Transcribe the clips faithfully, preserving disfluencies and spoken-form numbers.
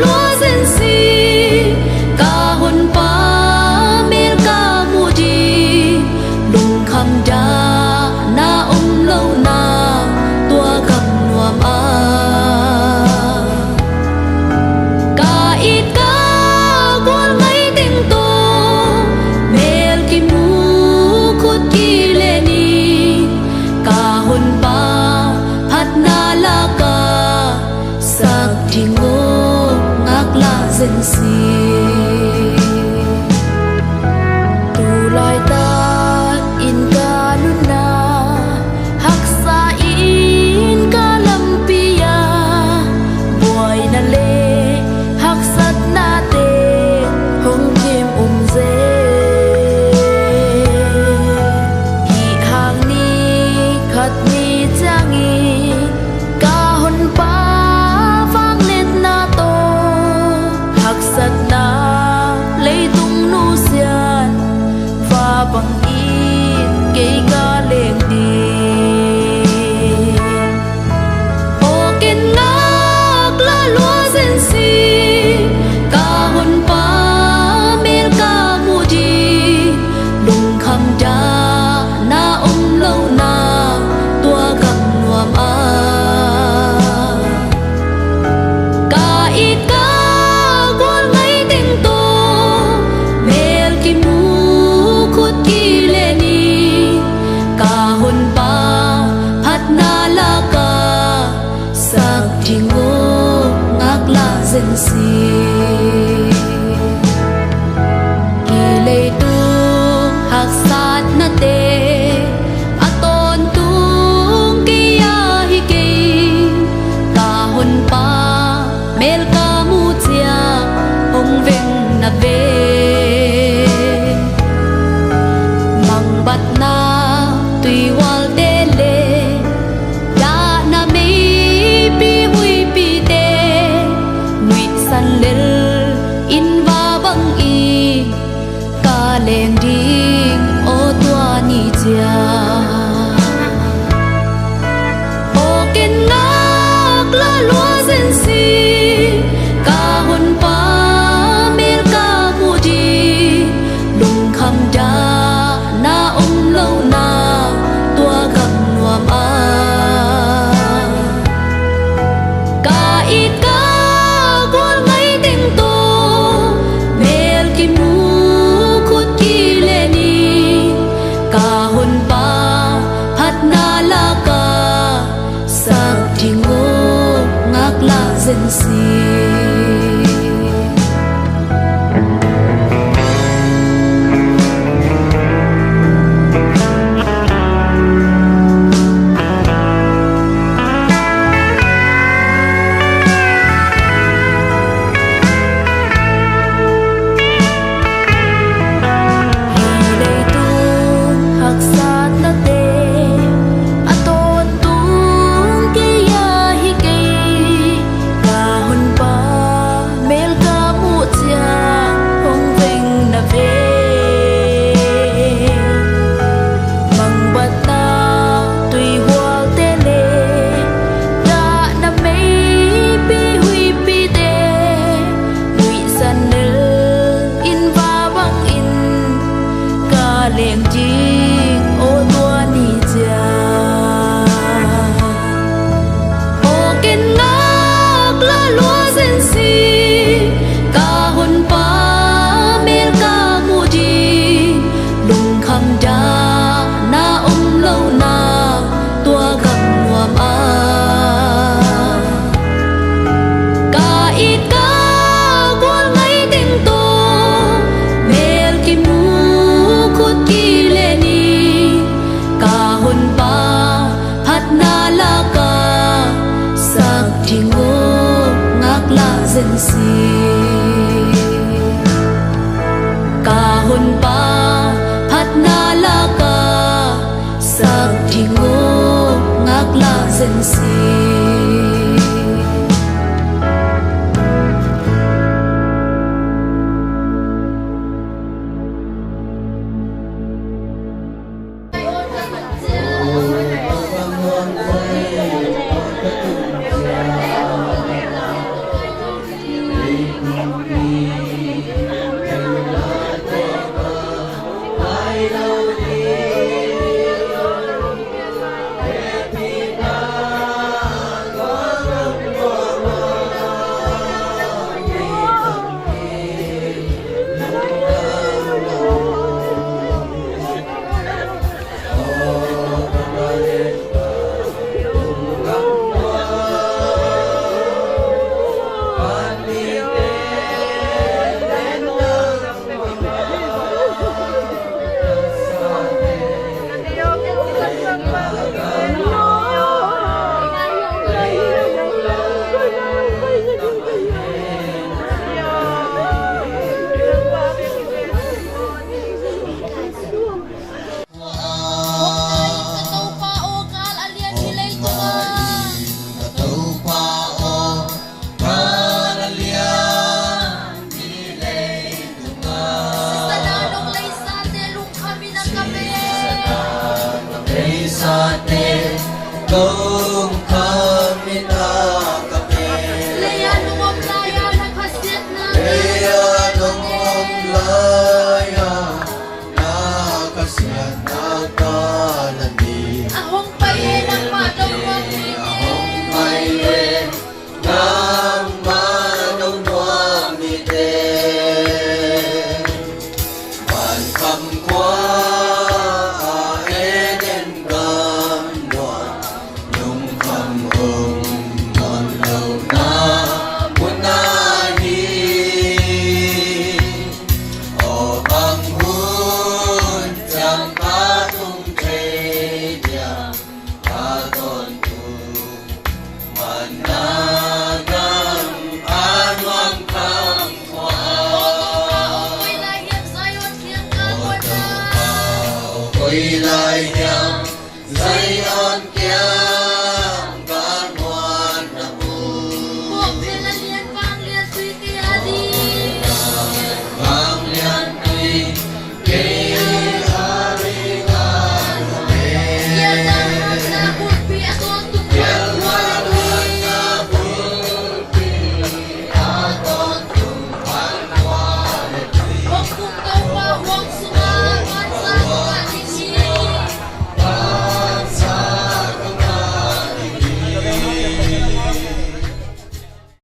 lua zen si, ka honpa mel ka muh ding, lungkham dahna om lohna tua gam nuam ah. Ka it ka gual ngai teng tawh mel kimu khut kile ni, ka honpa phatna laka sak ding aw, ngaklah zen si. Tulaitak in ka nunna haksa in ka lampi ah buaina le haksatnate hong kim um zen. Hih hang ni khat ni ciangin ka honpa vangliatna tawh haksatna leitung nusiat va bangin kei ka leng ding. Aw ken ngaklah lua zen si, ka honpa mel ka muh ding, lungkham dahna om lohna tua gam nuam ah. Ka it ka gual ngai teng tawh mel kimu khut kile ni, ka honpa phatna laka sak ding aw, ngaklah zen si. Hih leitung haksatnate a tawntung kei a hi kei, ka honpa mel ka muh ciang hong veng na ve. Mangbatna tuihualte le dahna meipi huipite nuihsan lel in va bangin ka leng ding aw tua ni ciang. Aw ken ngaklah lua zen si, ka honpa mel ka muh ding, lungkham dahna om lohna tua gam nuam ah. Ka it ka gual ngai teng tawh mel kimu khut kile ni, ka honpa phatna laka sak ding aw, ngaklah zen si. Hih leitung haksatnate a tawntung kei a hi kei, ka honpa mel ka muh ciang hong veng na ve. Mangbatna tuihualte le dahna meipi huipite nuihsan lel in va bangin ka leng ding aw tua ni ciang. Aw ken ngaklah lua zen si, ka honpa mel ka muh ding, lungkham dahna om lohna tua gam nuam ah. Ka it ka gual ngai teng tawh mel kimu khut kile ni, ka honpa phatna laka sak ding aw, ngaklah zen si. Ka honpa phatna laka sak ding aw, ngaklah zen si.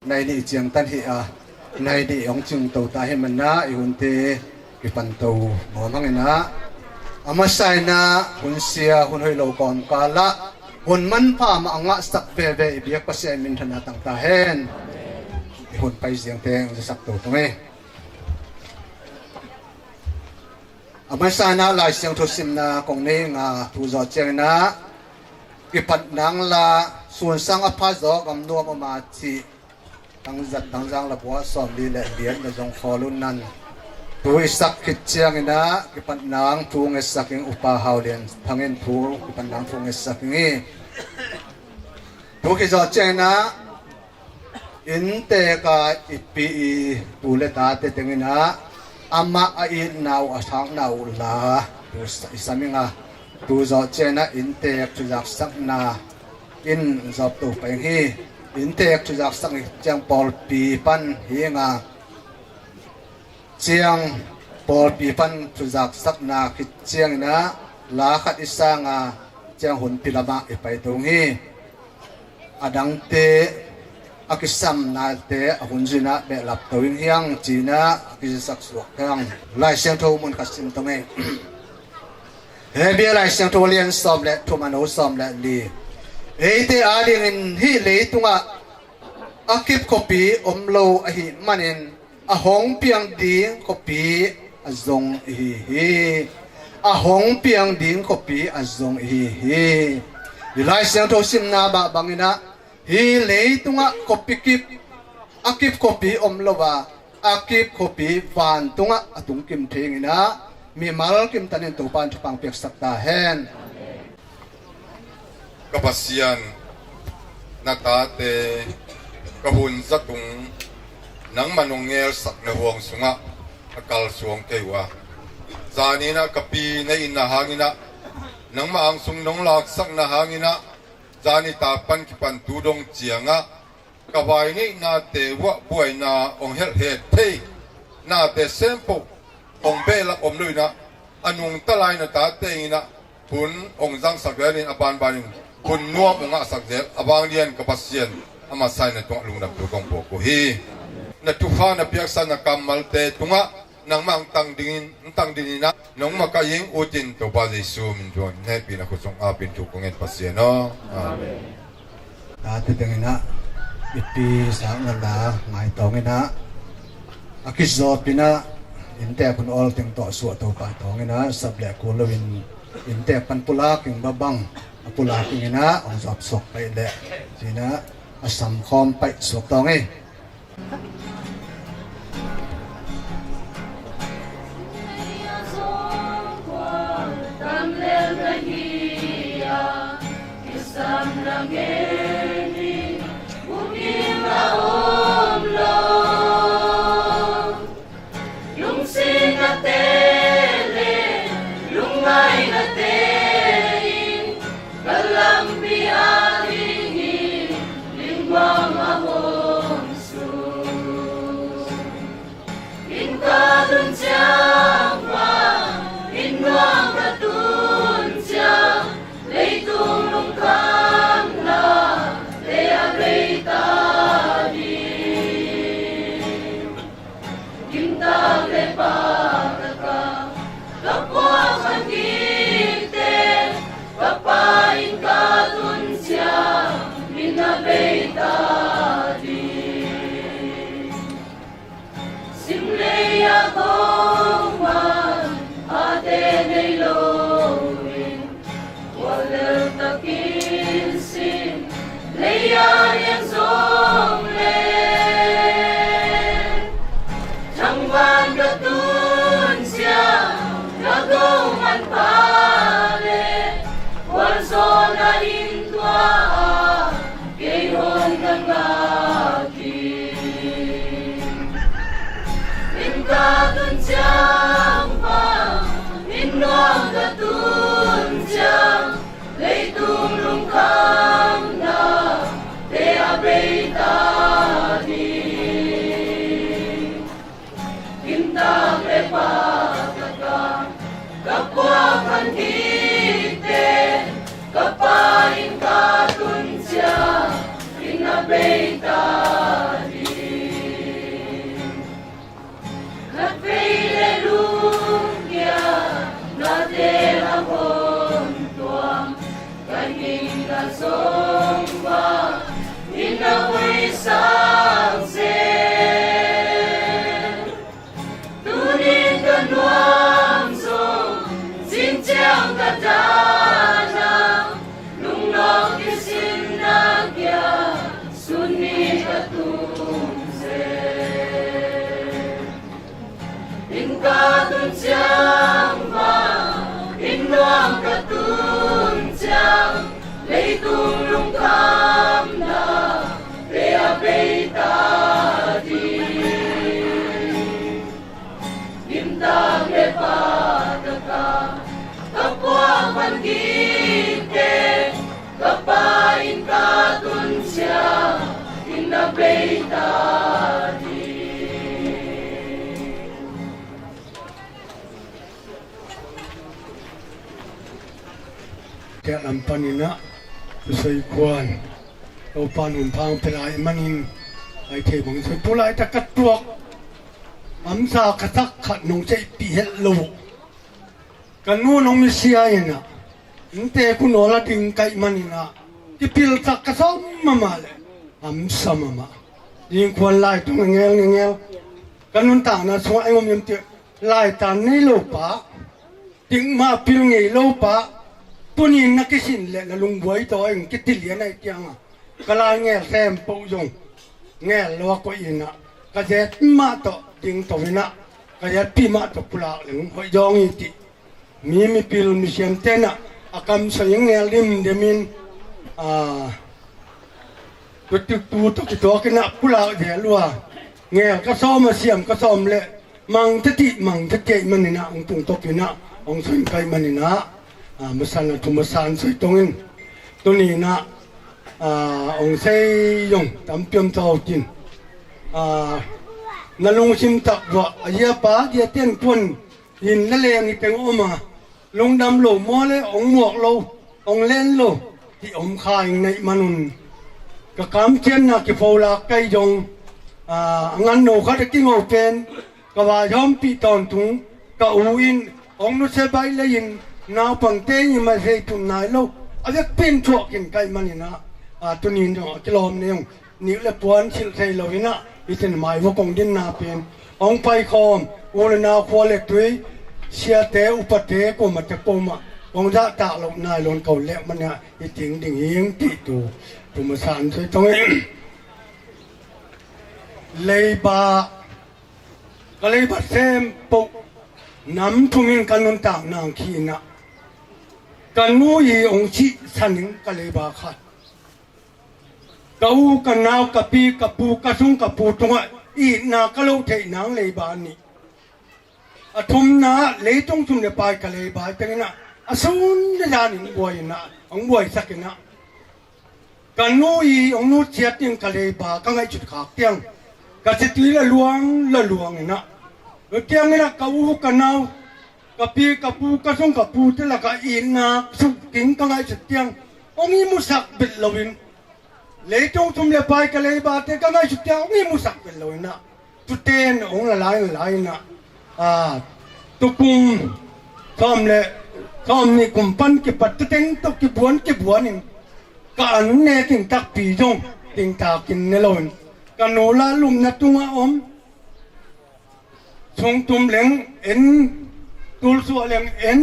Nai nih ciangtan hi a, nai nih hong cingto ta hi manah i hunte kipanto nuam hanginah, a masa inah hun sia hun hoih lo kawmkalah hun manpha mah a ngahsak veve i biak Pasian minthanna tang ta hen. I hun pai ziangte hong zasak to tung hi. A masa inah Lai Siangtho simna kong nei nga, tu zawh cianginah kipat nang la, sunsang a pha zaw gam nuam a ma cih tangzat tangzang la buah sawmli le lian na zong khawl un nan. Tu i sak khit cianginah kipat nang thu ngetsak ing, Upa Hau Lian Thang in thu kipat nang thu ngetsak ing hi. Tu khit zawh cianginah inntek a i pi i pu le tate tenginah amah a itna uh a thakna uh la tu i sam ing a, tu zawh cianginah inntek thuzaksakna in zawpto pai hi. Inntek thuzaksak hi ciang pawlpi pan hi ing a, ciang pawlpi pan thuzaksakna khit cianginah la khat i sang a, ciang hunpi lamah i paito hi. A dangte a kisamnate a hun zuinah behlap to in hiang cinah a kiziasak suak hiang. Lai Siangtho mun khat sim tong hi. Hebru Lai Siangtho lian sawm le thum a no sawm le li. Eite adingin hih leitungah a kip khuapi om lo ahih manin a hong piang ding khuapi a zong ihi hi. A hong piang ding khuapi a zong ihi hi. Hih Lai Siangtho simna mah banginah hih leitungah khuapi kip, a kip khuapi om lo a, a kip khuapi vantungah a tungkim thei inginah mimal kimtanin Topa in thupha piaksak ta hen. Ka Pasian, na tate ka hun zatung nangman hong ngelsak na huang sungah a kalsuang kei uh a, zaninah ka pi na itna hanginah nangmah angsung nong laksakna hanginah zani ta pan kipan tu dong ciangah ka vaineihnate uah buaina hong helhhet thei nate sempoh hong behlap om lo inah a nungta lai na tate inginah hun hong zangsak zelin a banbanin hun nuam hong ngahsak zel a vanglian ka Pasian, a masa in na tungah lungdam thu kong buak uh hi. Na thupha na piaksa na kammalte tungah nangmah hong tang dingin, hong tang dingin ah nong makaih ing, utin Topa Jesu min tungah hehpihna khutsung apin thu kong ngen Pasian aw. Amen. Tate tenginah mipi sang ngalna ngaitawng inah a kizawp inah inntek hun awl teng tawh suah Topa tawng inah sap le kul loin inntek pan pulak ing babang a pulak ing inah hong zawp suak paih leh cinah a samkhawm paih suak tawng hi. Lungsinnate le lungngainate in ka lampi adingin lingmang a hong sung. Inn ka tun ciang bang, inn nuam ka tun ciang, leitung lungkhamna Ciang mah in nuam ka tun ciang, leitung lungkhamna te a bei ta ding. Gimtak le pahtak a ka puak van gimte, ka Pa inn ka tun ciang in a bei ta ding. Tua lam panin ah, Pu Soi Khuan, Topa nunphang pia lai manin, ai thei bang soi pu laitak ka tuak, hamsa ka sak khat nong ceihpih het lo. Ka nu nong misia in ah, innte kunawl a ding ka hih manin ah, kipilsak ka sawm mahmah leh, hamsa mahmah. Ding khuan lai tung ngengel ngengel. Ka nuntakna sungah eng om hiam cih leh, laitan nei lo pa, dik mah pil ngei lo pa, tuni-in na kisin leh na lungbuai tawh eng kiti lian ahih ciangah, ka lai ngel khempeuh zong ngel lo a koih in ah, ka zet mah tawh ding to in ah, ka zetpih mah tawh pulak leng hoih zawng hi cih mi, mipil misiamte in ah a kamsuai in ngel dimdim in, a, tu, tu, tu tawh kituak in ah pulak zel uh a, ngel ka sawm a, siam ka sawm leh mang ta cih, mang ta cih ahih manin ah, hong tungtawp in ah hong soi ka hih manin ah, a, masa-in ah thu masa-in soi tong in. Tuni-in ah, a, hong sei zong tampi om ta cin, a, na lungsim tak uah, a, a zi a pa, a zi a te'n kuan in na leng hi teng om a, lungdam lo maw leh hong muak lo, hong len lo, cih om kha ing. Na hih manun ka kamciamna kipholak ka hih zong, a, a nganno khat a kingo pen ka vaihawmpih tawntung, ka u in hong nusia baih lei-in, naupangte in i mah thei tun nai lo, a vekpi-in thuak khin ka hih manin ah, a, tuni-in zong a kilawm nei hong, nih le puan silh thei lo in ah, hih teng mai vua kong dinna pen hong paikhawm u le nau, khua le tui, siate, upate, kuamah tek peuhmah kong zahtak loh nai lo-in ka ut leh manin ah, hih teng ding hi ing cih thu, thu masa-in soi tong in. Leiba, ka leiba sem peuh nam thum in ka nuntakna hong khih in ah, ka nu i hong sihsan ing, ka leiba khat. Ka u, ka nau, ka pi, ka pu, ka sung ka pu tungah itna ka loh theih nang leiba nih. A thumna ah leitung sum le pai ka leiba hi teng in ah, a sun le zan in buai in ah, hong buaisak in ah, ka nu i hong nutsiat ding ka leiba ka ngaihsut khak ciang, ka situi la luang la luang in ah, tua ciangin ah ka u, ka nau, ka pi, ka pu, ka sung ka pute lakah itna suk ding ka ngaihsut ciang, hong ihmusak vet lo-in, leitung sum le pai ka leibate ka ngaihsut ciang hong ihmusak vet lo in ah, tute'n hong la lai, la lai in ah, a, tukum sawm le sawmnih kum pan kipat tuteng tawh kibuan kibuan in, ka an ne khin takpi zong tingtakin ne lo-in, ka nu lah lupna tungah om, sungtum leng en, tulsuah leng en,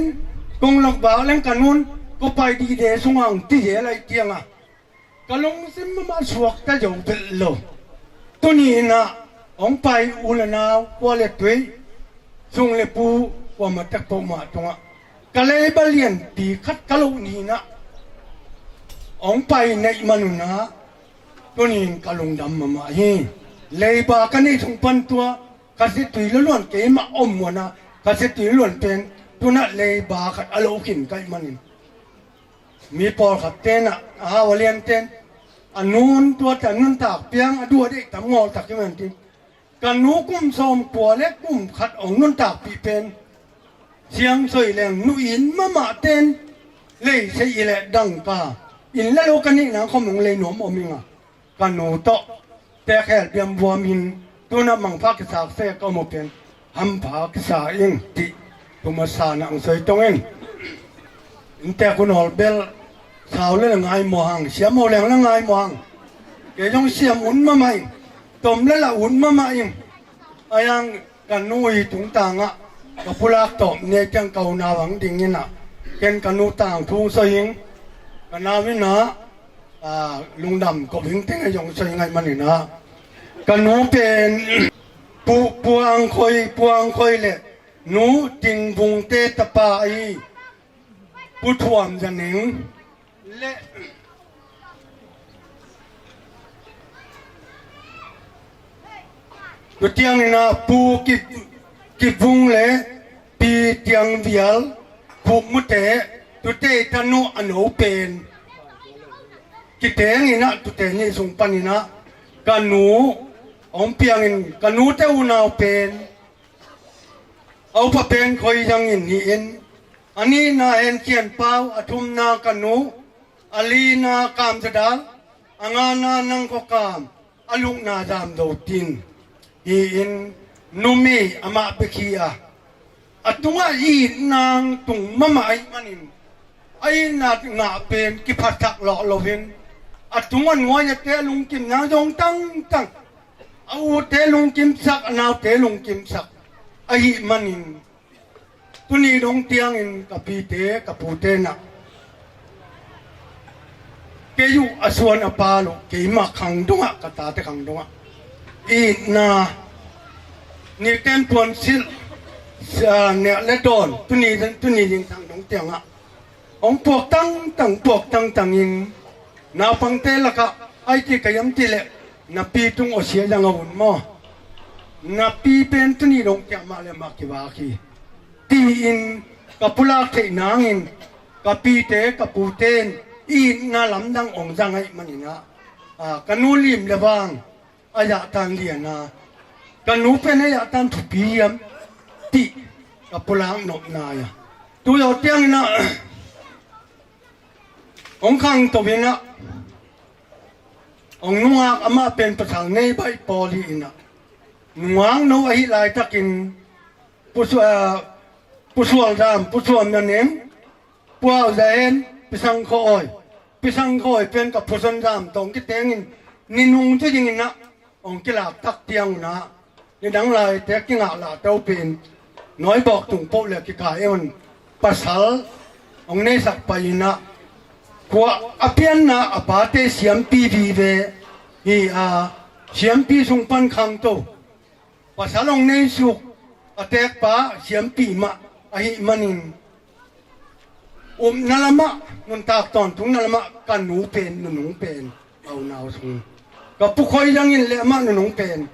kong lak bak leng ka nu'n, ko pai dide sungah hong ci zel ahih ciangah, ka lungsim mahmah suakta zo vet lo. Tuni-in ah hong pai u le nau, khua le tui, sung le pu, kuamah tek peuhmah tungah ka leiba lianpi khat ka loh ni-in ah, hong pai na hih manun ah, tuni-in ka lungdam mahmah hi. Leiba ka neih sung pan tua ka situi luluan keimah om muan ah, ka situi luluan pen tu-in ah leiba khat a loh khin ka hih manin, mi pawlkhatte'n ah, a hau a liante'n, a nu'n tuate a nuntak piang, a duh a deih tam ngawltak hi man tin, ka nu kum sawmkua le kum khat hong nuntakpih pen, siang soi leng nu it mahmahte'n, leisei i leh dangka, inn le lo ka neih nang khawm hong lei nuam om ing a, ka nu tawh tekhel biambuam in, tu-in ah mangpha kisak se ka om uh pen, hampha kisa ing cih thu masa-in ah hong soi tong in. Inntek hun hawl bel, sau le la ngai mawk hang, siam hawl leng la ngai mawk hang. Kei zong siam hun mahmah ing, tom le la hun mahmah ing. Ahi hang ka nu i tungtangah ka pulak tawh ne ciang ka unau hong ding in ah, ken ka nu tangthu hong soi ing. Ka nau in ah, a, lungdam ko ing teng a zong soi ngaih manin ah, ka nu pen Pu, Pu Ang Khoi, Pu Ang Khoi le Nu Ting Vungte tapa ahi Pu Thuam Za Neng le tu tiangin ah Pu Kip, Kip Vung le Pi Tiang Vial Khup Mute, tute i tanu a no pen kiteng in ah tute nih sung panin ah ka nu hong piangin ka nute unau pen a upa pen Khoi Zang In hi-in, a nihna Hen Kian Pau, a thumna ka nu, a lina Kam Za Dal, a ngana Nang Khaw Kam, a lukna Zam Zo Tin hi-in, numei amah bek hi a, a tungah itna tung mahmah ahih manin a itna ngah pen kiphatsak lawh loin a tung a nuai a te lungkimna zong tangtang, a ute lungkimsak, a naute lungkimsak ahih manin tuni dong tiangin ka pite ka pute nah kei uh a suan a pal uh keimah khang dongah ka tate khang dongah itna nikten puan silh, ah, neh le dawn tuni, tuni ding khang dong tiangah hong puak tangtang, puak tangtangin naupangte lakah ai ti ka yam ti leh na pi tung awsia zang a un maw? Na pi pen tuni dong tiang mah le mah kivak hi. Tiin ka pulak theih nangin ka pite ka pute in itna lamdang ong zang ahih manin ah, ah, ka nu lim le vang a zahtan lian a, ka nu pen a zahtan thupi hiam tih ka pulak nopna hi a. Tu zawh tiangin ah ong khangto in ah ong nungak amah pen pasal nei baih pawl hi in ah, nungak no ahih laitakin Pu Su-, ah, Pu Sual Dam, Pu Suam Za Neng, Pu Au Za En, Pi Sang Khaw Awi, Pi Sang Khaw Awi pen ka Pu Son Dam tawh kitengin ni nung ci dingin ah ong kilak tak tiang un ah, ni dang laite kingah lahto pen nawi bawk tung poh le kikai un pasal ong neisak pai in ah, kua a pianna a pate siampi vive hi a, siampi sung pan khangto pasal ong neisuk a tekpa siampi mah ahih manin, upna lamah, nuntak tawntungna lamah ka nu pen, nunung pen, a unau sung ka Pu Khoi Zang In le amah nunung pen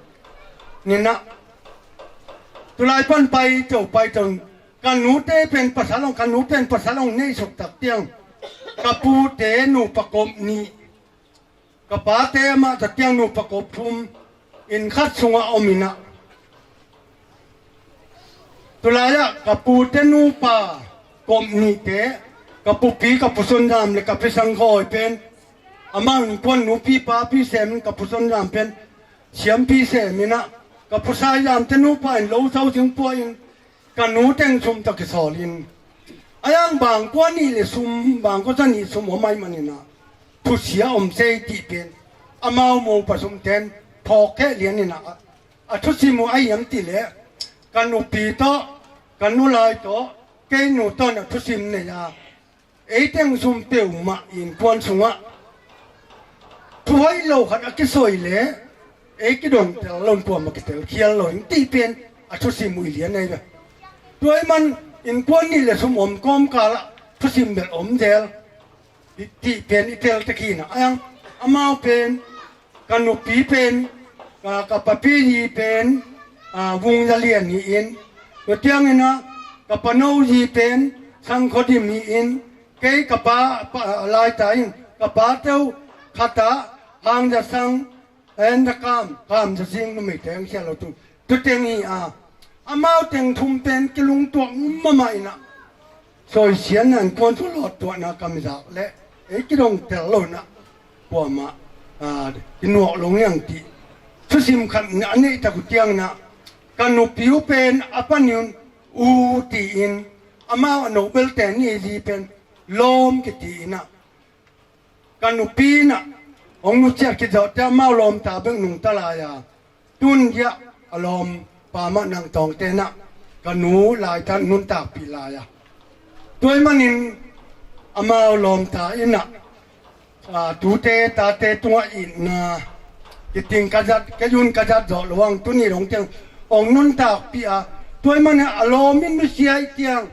ni nah, tulai pan pai to, pai to, ka nute pen pasal ong, ka nu pen pasal ong neisuk tak tiang ka pute nupa kop nih, ka pate amah tawh tiang nupa kop thum inn khat sungah om in ah, tulai ah ka pute nupa kop nihte, ka Pu Pi, ka Pu Son Dam le ka Pi Sang Khaw Awi pen amah innkuan nupi papi semin ka Pu Son Dam pen siampi semin ah, ka Pu Sai Dam te nupa in lo sau sing pua in ka nu teng sum tawh kisawl in, a yang bangkua nih le sum, bangkua za nih sum om ahih manin ah thusia om sei tih pen amau mopa sum ten phawk keh lian in ah, a thusim uh a hiam ti leh ka nupi tawh, ka nulai tawh, kei nu tawh in a thusim nei a, ei teng sum peuhmah innkuan sungah thu hoih lo khat a kisawi leh ei kidongtel lo in, kuamah kitelkhial lo in tih pen a thusim uh hi lian ahi ve. Tua ahih man innkuan nih le sum om kawmkal ah thusim bel om zel tih pen i tel tek hi in ah, a yang amau pen ka nupi pen, ka, ka papi zi pen, ah, Vung Za Lian hi in, tua tiangin ah ka pano zi pen Sang Khaw Dim hi in, kei ka pa, pa, laita in ka pa teu khat ah Hang Za Sang, En Za Kam, Kam Za Sing, numei teng sia lo tu, tu teng hi a, amau teng thum pen kilungtuak mahmah in ah, sawisian nan kuan thu lawt tuahna kam zak le ei kidongtel lo in ah, kuamah, ah, kinuak lo ngiang tih thusim khat na a neih tak uh tiang in ah, ka nupi uh pen a panin U tiin, amau a no belte nih zi pen Lawm kiti in ah, ka nupi in ah hong nuciat kizawhte amau lawmta bek nungta lai a, tun hiah a lawmpa mah nang tawngte in ah ka nu laitan nuntakpih lai a, tua ahih manin amau lawmta in ah, ah, tute tate tungah itna kiting ka zat, kei un ka zat zawh lo ang, tuni dong tiang hong nuntakpih a, Tua ahih manin a lawm in nusia ih ciang,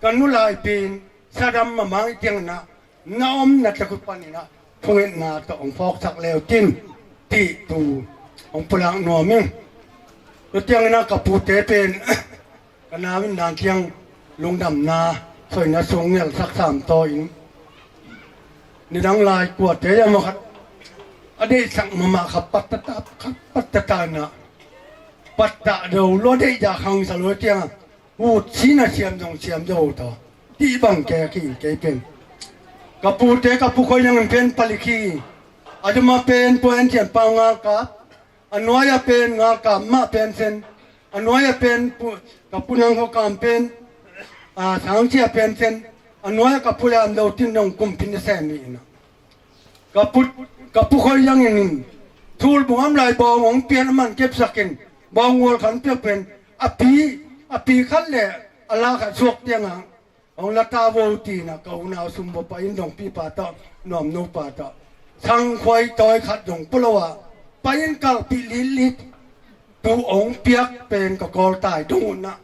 ka nu laipi in sadam mahmah ih ciangin ah, na omna tak uh panin ah thungetna tawh hong phawksak le uh cin, cih thu hong pulak nuam ing. Tua ciangin ah ka pute pen ka nau in dan ciang lungdamna sawina sung ngelsak sam tawi in, nidang lai kuate a mah khat a deihsak mahmah kha pattata, kha pattata in ah, pattah do lua deih ja khangsa lua ciang a, ut sina siam zong siam zo ta. Ti bang ke ki kei pen. Ka pute ka pu khoi nang in pen palik hi. A duma pen Pu En Thian Pau ngalkap. A nuai a pen ngalkap mah pen sen. A nuai a pen pu, ka pu Nang Kho Kam pen, a, Sang Sia pen sen. A nuai a ka pu Lian Do Tin dong kumpi na sem hi in ah. Ka pu, ka pu khoi nang in thul bung am lai bawng hong pian a man kepsak in bawng ngual khan piak pen a pi, a pi khat le a la khat suak ciang a hong la ta vo ti in ah ka unau sum bawh pa in dong pipa tawh nuam no pa tawh sang khuai tawi khat dong pua lo a pa in kalpih litlit tu hong piak pen ka kawl tai dong un ah.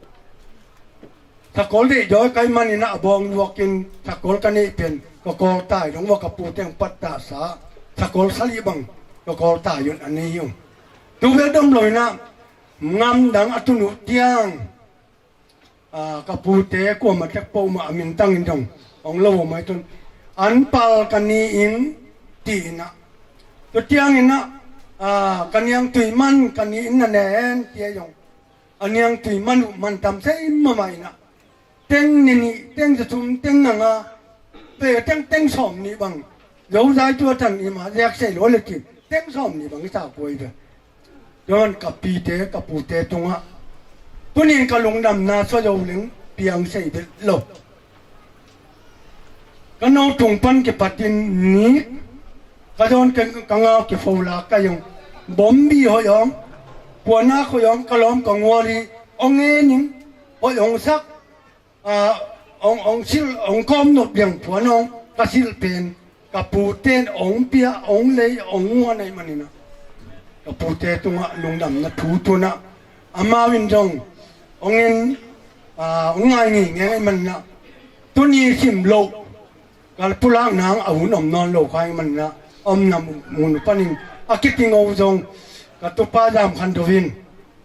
Sakol deih dawi ka hih manin ah a bawng luak in sakol ka neih pen ka kawl tai dong uh a, ka pute hong pattahsa sakol sali bang ka kawl tai un a nei uh. Tu bel dom lo in ah ngam dang a tun uh ciang, a, ka pute kuamah tek peuhmah a mintang in dong hong lo uh mai tun an pal ka ni in ti in ah. Tua ciang in ah, a, ka niangtui man ka ni in na ne en ti a zong a niangtui man uh man tam sei mahmah in ah. Teng ni nih, teng za thum, teng na nga, pe teng, teng sawm nih bang. Zozai tua tan i mah ziak sei lo le cin, teng sawm nih bang i sa kuai ve. Tua man ka pite, ka pute tungah tuni in ka lungdamna sua zo leng piang sei vet lo. Ka no tung pan kipatin ni ka dawn ka, ka ngau kifo la ka zong bombi hoih hong, puanak hoih hong, ka lawm ka ngual hi hong ngen in hoih hong sak, a, hong, hong silh, hong kawm nop liang puan hong ka silh pen ka pute in hong pia, hong lei, hong nguan ahih manin ah ka pute tungah lungdamna thu tun ah amau in zong hong en, a, hong ngai ngeingei ahih manin ah tuni sim loh ka pulak nang a hun om nawn lo kha ahih manin ah a omna mun uh panin a kiting uh zong ka tupa Zam Khan Do in,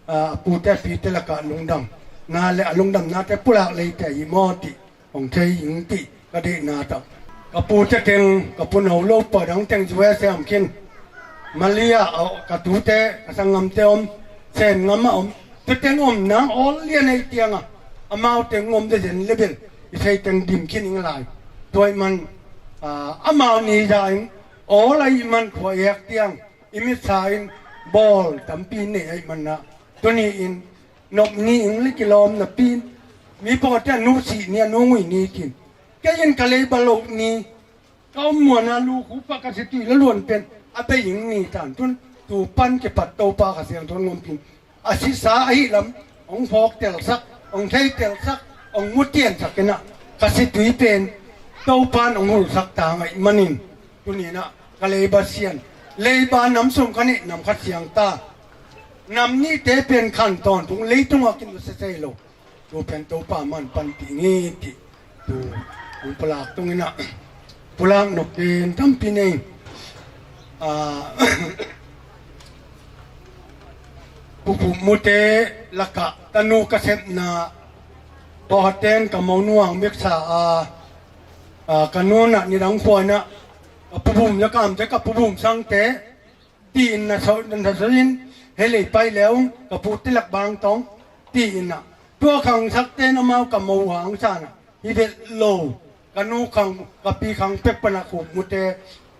a, a pute a pite lakah lungdamna le a lungdamnate pulak leite hi maw ti hong thei ing ti ka deihna tawh. Ka pute teng, ka pu no lo pawh dang teng U S A om khin. Malaysia ah ka tute, ka sanggamte om, Sen ngam ah om. Tu teng om nang awl lian ei tiang a, amau teng om de zen le bel i thei teng dim khin ing lai. Tua ahih man, a, amau ni za in awl ahih man khua ek tiang i mitsa in bawl tampi nei ahih man ah tuni in nop ni ing le kilawm napi in mi pawte a nu sih ni a nu ngui ni kin kei in ka leiba loh ni ka om muan a lu khu pah ka si tui la luan pen a bei ing ni tan tun tu pan kipat Topa Kha Siangtho in ngom kin a sisa ahi lam hong phawk telsak, hong thei telsak, hong mu tiansak in ah ka si tui pen Topa in hong hulsak ta ngaih manin tuni in ah ka leiba sian, leiba nam sung ka neih nam khat siang ta. Nam nihte pen khan tawntung leitung ah kin u sesei lo. Tu pen Topa man panpih ni ti tu hong pulak tung in ah pulak nop pen tampi nei. A, Pu Khup Mute lakah tanu ka sepna pawhaten ka mo nuang beksa a, a, ka nu in ah nidang khua in ah ka Pu Bum Za Kamte, ka Pu Bum Sangte ti in na so, na so in hei lei pai leu ka pute lak bang tawng ti in ah tua khangsakte in amau ka mo hangsan ah hi vet lo. Ka nu khang, ka pi khang pek pan ah Khup Mute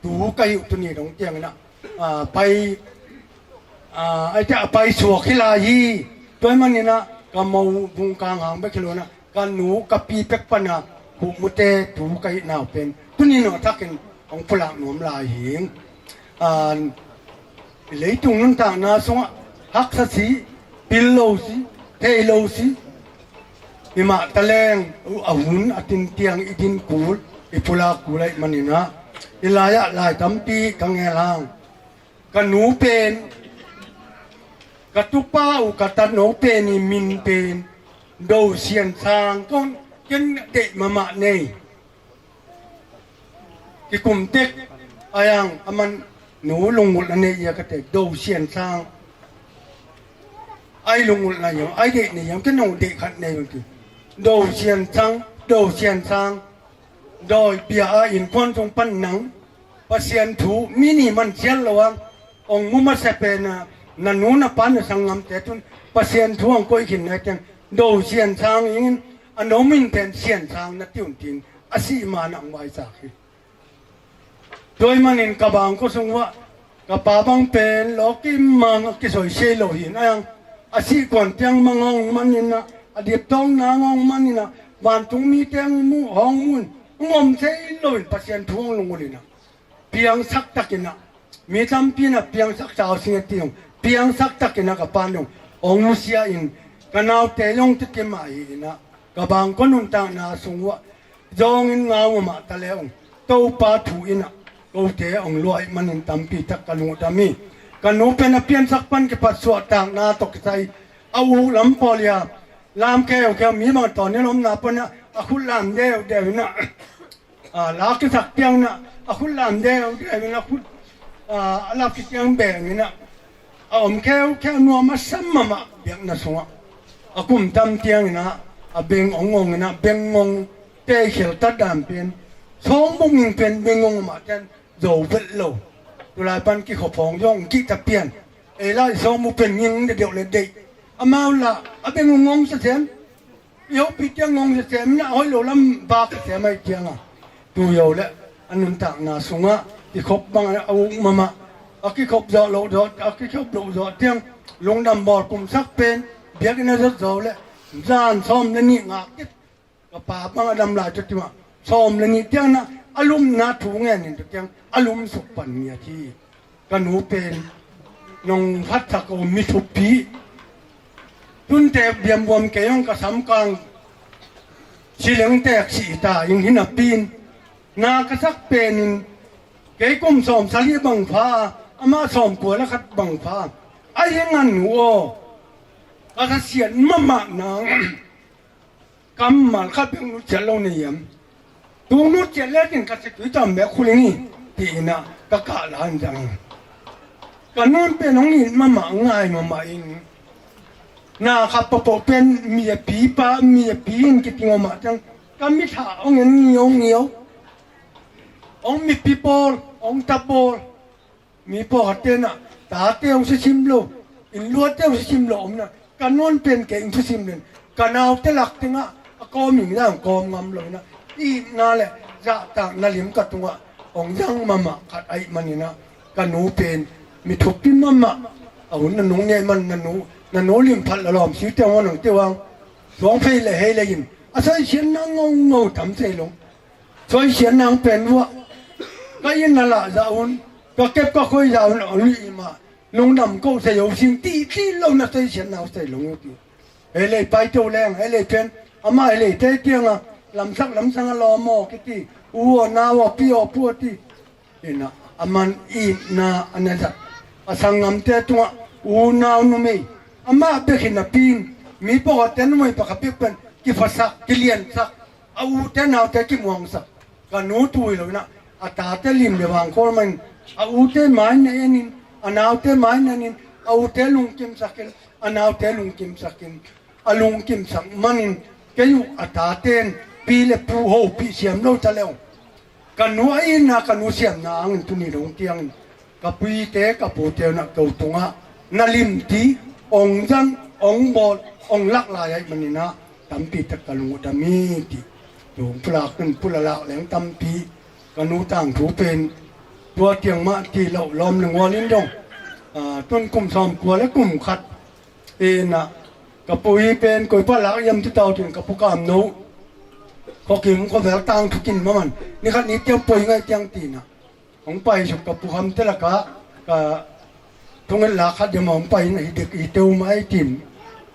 tu ka hi uh tuni dong tiang in ah, a, pai, a, ai te a pai suak hi lai hi. Tua ahih manin ah ka mo bung kang hang bek hi lo in ah ka nu ka pi pek pan ah Khup Mute tu ka hih nau pen tuni nawh thakin hong pulak nuam lai hi. A, i leitung nuntakna sungah haksa si, pil lo si, thei lo si, i mah taleng uh a hun a tin tiang i din kul, i pulak kul ahih manin ah i lai ah lai tampi ka ngel hang. Ka nu pen, ka tupa uh ka tatno pen i min pen Do Sian Sang kong ken deih mahmah nei. Kikum tek a yang a man nu lunggulh na nei ia ka te Do Sian Sang. Ai lunggulh na iam ai deih nei iam ken nong deih khat nei bang ki. Do Sian Sang, Do Sian Sang. Dawi pia a innkuan sung pan nang Pasian thu mi ni man sial lo ang ong mu masa pen a na nu na pa na sanggamte tun Pasian thu ang koih khin nai tiang Do Sian Sang ingin a no min pen Sian Sang na tiun tin a si ma nang mai sa khi. Tua ahih manin ka bang ko sung uah ka pa bang pen lawkim mang a kisoisei lo hin a yang a sih kuan tiang mang hong manin a a diptawng nang hong manin a vantung mi tiang mu hong mun hong om sei lo in Pasian thu hong lungulin a piangsak takin a mi tampi in a piangsak sau sing a ti hong piangsak takin a ka pa nung hong nusia in ka naute long tikim a hi in a ka bang ko nuntakna sung uah zawngin ngau mahmah ta le ung Topa thu in a kote ong luah ahih manin tampi tak ka lungdam hi. Ka nu pen a piansak pan kipat suahtakna tawh kisai a uk lam pawl ia lam keu keu mi bang tawnin omna pan a a khut lam deu deu in a a la kisak tiang in a a khut lam deu deu in a khut a la kitiang beng in a a om keu keu nuam a sam mahmah biakna sungah a kum tam tiang in a a beng ong ngong in a beng ngong tei khel tat dan pen sawng bung in pen beng ngong mah ten zo vet lo. Tulai pan kikhop hong zong kihta pian ei lai sawng mu pen nging de deuh le deih amau la a beng ong ngong sa sem. I hopi tiang ngong sesem na hoih lo lam bak sesem ai tiang a. Tu yo le a nuntakna sungah kikhop bang a uk mahmah a kikhop zawh loh zawh a kikhop loh zawh tiang lungdam bawl kumsak pen biakinn a zot zo le zan sawm le nih ngak kit ka pa bang a dam lai tu timah sawm le nih tiang na a lumna thu ngen in tu tiang a lum suk pan ngiat hi. Ka nu pen nong hatsak om mi thupi. Tunte biambuam kei hong ka samkang sileng tek si ta in hi napi in na ka sak pen in kei kum sawm sali bang pha amah sawm kua le khat bang pha a hi ngan nu aw ka sa sian mahmah nang. Kammal khat bek nut ciat lo nei hiam? Tung nut ciat le tin ka si tui tam bek khuling hi ti in a ka kah la an zang. Ka nun pen hong it mahmah ngai mahmah in na khat papoh pen mi a pi pa mi a pi in kiting awmah tang ka mi thah hong en ngiau ngiau. Hong mipi pawl hong ta pawl. Mi pawlkhat tenah tate uh sisim lo, inn luatte uh sisim lo omna ka nawn pen kei inn sisim len ka naute lak tengah a kawm ing zang kawm ngam lo inah itna le zahtakna lim ka tungah hong zang mahmah khat ahih maninah ka nu pen mi thupi mahmah a hun na nung ngei man na nu na nu lim phat la lawm si teuh hong nang teuh ang suang phei le hei le in a saisianna ngongngau tam sei lo. Sawi sian nang pen uh ah ka inn a lah zah un ka kep ka khoi zah un a ui ima lungdam ko sei ho sing titi lo na sawi sian nau sei lo uh ti. Hei lei pai to leng hei lei pen ama hei lei te tianga lamsak lamsang a lawm aw kiti u aw nau aw pi aw pu aw ti. Ina a man itna a na zat a sanggamte tungah u nau numei amah bek hi napi in mi pawlkhatte numei pakhat bek pen kiphasak kiliansak a ute naute kimuangsak ka nu tu hi lo inah a tate lim le vang khawl manin a ute mai na enin a naute mai na enin a ute lungkimsakin a naute lungkimsakin a lungkimsak manin kei uh a taten pi le pu hopih siam lo ta le uh ka nu a itna ka nu siamna angin tuni dong tiangin ka puite ka pute unah ko tungah na limti ong zang ong bawl ong lak lai aih maninah tampi tak ka lung uh dam hi ti. Tung pulak nun pula lak leng tampi ka nu tangthu pen tua tiang mah ti loh lawm le ngual in dong tun kum sawm kua le kum khat inah ka pu hi pen koi pah lak iam ti tau tin ka pu kam no khuakim khuavel tangthu kin maman ni khat ni tiang poi ngai tiang tinah hong pai suk ka pu hamte lakah ka thunget lak khat iam a hong pai inah hi dek hi teu mah ai tin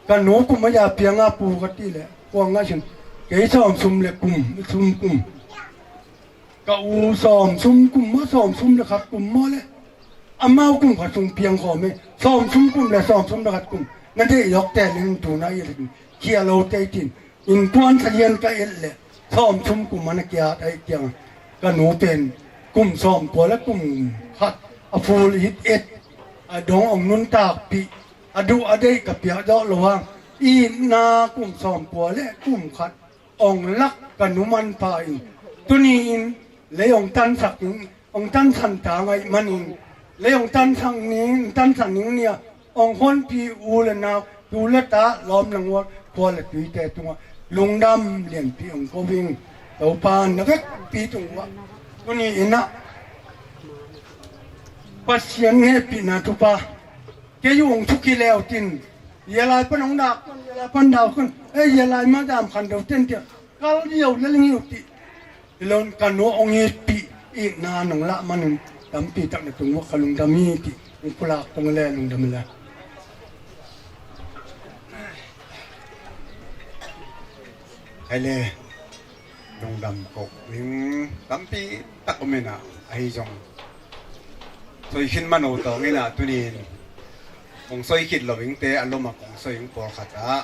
ka nu kum a ya pianga pu ka ti le kuang ngai sin kei sawm sum le kum sum kum ka u sawm sum kum maw sawm sum le khat kum maw le amau kum khat sung piang khawm hi sawm sum kum le sawm sum le khat kum Ka deih lawkte ling tuna i khia lote i tin. Innkuan sahian ka et leh sawm thum kum a na kiat ahi tiang ka nu pen kum sawm kua le kum khat a full it et a dong ong nuntakpih a duh a deih ka piak zawh lo hang itna kum sawm kua le kum khat ong lak ka nu manpha in tuni in lei ong tansak in ong tansan ta ngaih manin lei ong tansak ning tansan ning nia ong honpi u le nau tu le ta lawm le ngual khua le tuite tungah lungdam lianpi ong ko ing. Topa na vekpi tungah tuni inah Pasian hehpihna thupha kei uh ong thuki leu tin yalai pan ong dak yalai pan dak kun ei yalai ma dam khan deuh ten tiah kal liau le ling uh tih. Ilon ka nu ong itpih itna nong lah manun tampi tak na tung uh ka lungdam hi tih ong pulak tong le lungdam le. Hai le lungdam ko ing tampi tak om inah ahi zong soi khin mano tawng inah tunin kong soi khit lo ingte a lom a kong soi ing pawlkhat ah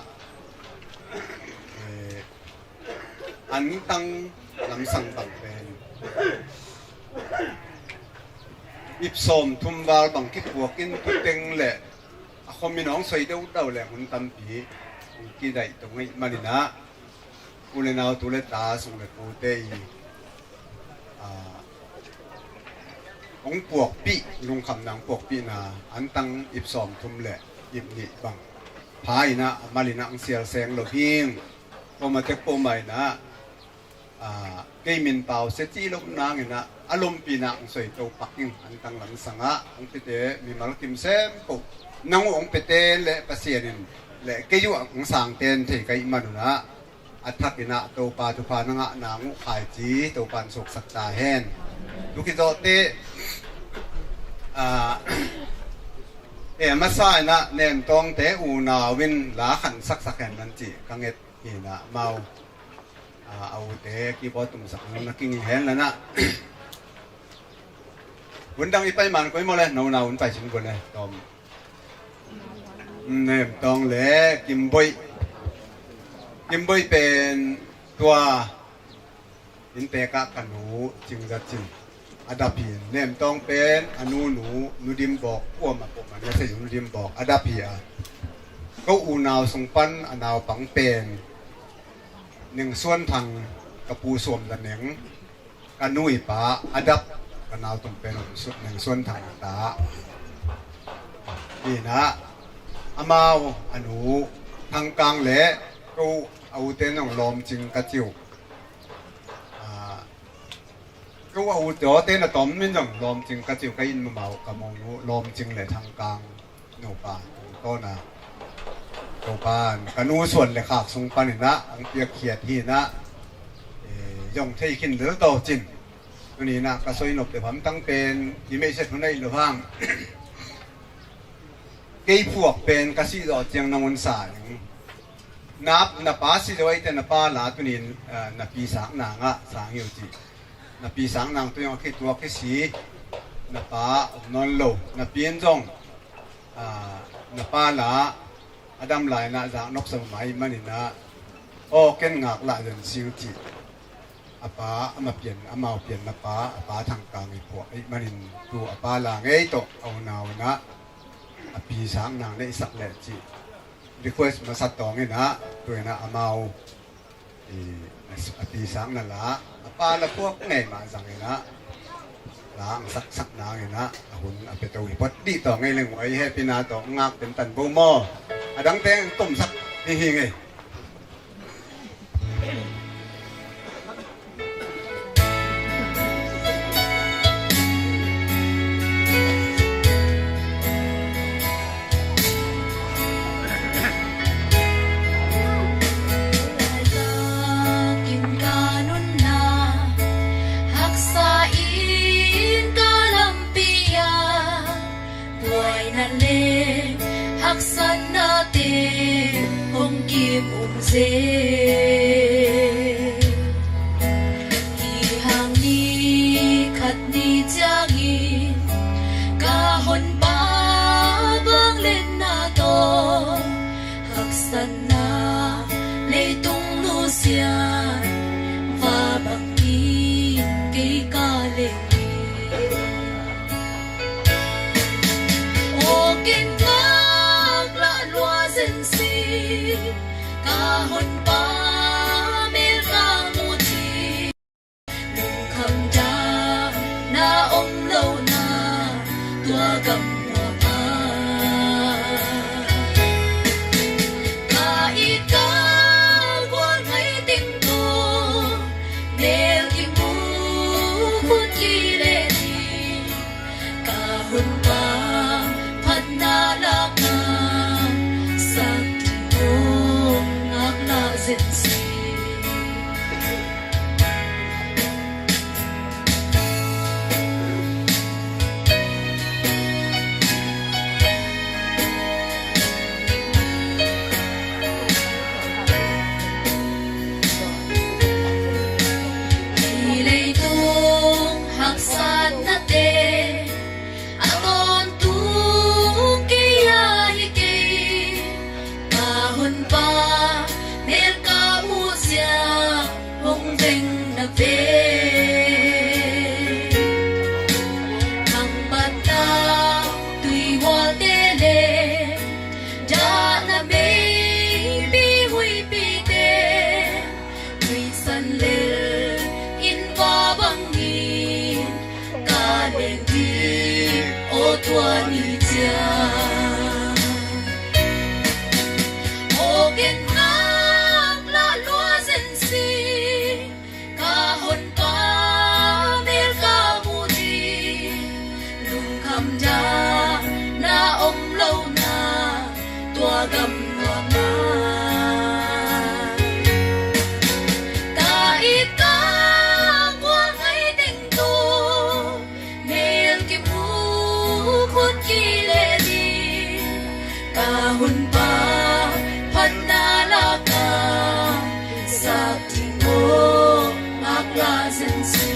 eh, antang lamsang bang pen ip sawm thum val bang kikuak in tuteng le a khomin hong soi deuhdeuh le hun tampi hong kidaih tong ngaih maninah u le nau tu le ta sung le pute i ah, hong puakpih lungkhamna hong puakpihna antang ip sawm thum le ip nih bang pha inah a malinah hong sial seng lo hing. Poma tek poma inah ah, kei min pau sia ci lo nanginah a lompinah hong soi to pak ing antang lamsangah hong pete mimal kim sem ko nang uh hong pete le Pasian in le kei uh hong sangten thei ka ih manunah a thak inah Topa thupha na ngah nang uh khaici Topa in suksak ta hen. Tukizawhte ah, e masa inah nemtawngte unau in la khan saksak hen nan ci ka nget hinah mau a ute keyboard tumsak na kingih hen lanah hundang i paiman koi maw le nona hun paisin ko le tawm nemtawng le kimboih kimboih pen tua inntekah ka nu cingza cing a dap hi. Nemtawng pen a nunu nudim bawk kuamah kuamah na sei nudim bawk a dap hi a ko unau sung pan a naupang pen Neng Suan Thang ka pu suam la neng ka nu i pa a dap ka nau tung pen Neng Suan Thang ta inah amau a nu Thangkang le ko a ute nong lawmcing ka ciu. Ko a ute na tawm min zong lawmcing ka ciu ka in mamau ka monu lawmcing le Thangkang nupa tawna Topan ka nu suan le khak sung paninah ang piakkhiat hinah zong thei khin lel tawh cin tuninah ka soi nop le phamtang pen i meihset hun aih lo hang kei phuak pen ka sih zawh ciang nangun sa ning. Na, na pa si zo eite na pa la tunin na pi sak nang ah sang hi uh cih. Na pi sak nang tu zong a khituak hi si. Na pa om nawn lo na pi in zong na pa la a dam lai na zak noksa mai maninah aw ken ngak lah zan sing cih. A pa ama pian amau pian na pa a pa Thangkang i phuak ei manin tu a pa la ngei tawh a unau inah a pi sak nang neihsak leh cih. Request masa tawng inah tu inah amau a pi sang na la a pa la puak ngei mah zang inah la ang saksak nang inah a hun a pia to hi pot dih tawng ngei leng uai hehpihna tawh ngak tentan bo maw a dangte ang tomsak hi hi ngei. Haksa in ka lampi ah buaina le haksatnate hong kim um zel. Hi hang ni khat ni ciangin ka honpa bang lenna tawh Honpa mel ka muh cih, lungkham dan na om lo na, tua gam nuam a. Ka it ka gual ngaih teng tawh, mel kimu khut kileh ding, ka Honpa phatna lakna, sak ding hong ngaklah zen sih. Hih leitung haksatnate a tawntung kei a hi kei, ka Honpa mel ka muh ciang hong veng na ve. Thangpatna tuihualte le dahna meipi huihpite, nuihsan lel innpa bangin ka leng ding aw tua ni ciang. Aw gen ngaklah lua zen sih, ka Honpa mel ka muh ding, lungkham dan na om lo na, tua gam nuam a. Ka it ka gual ngaih teng tawh, mel kimu khut kileh ding, ka Honpa phatna lakna, sak ding aw ngaklah zen sih.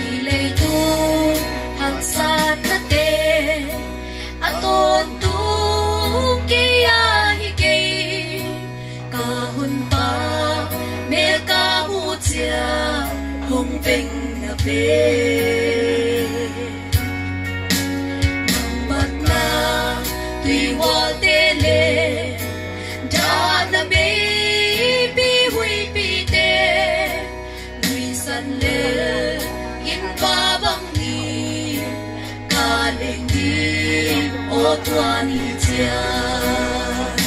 Hih leitung haksatnate a tawntung kei a hi kei, ka Honpa mel ka muh ciang hong veng na ve. Thangpatna tuihualte le dahna meipi huihpite, nuihsan lel innpa bangin ka leng ding aw tua ni ciang.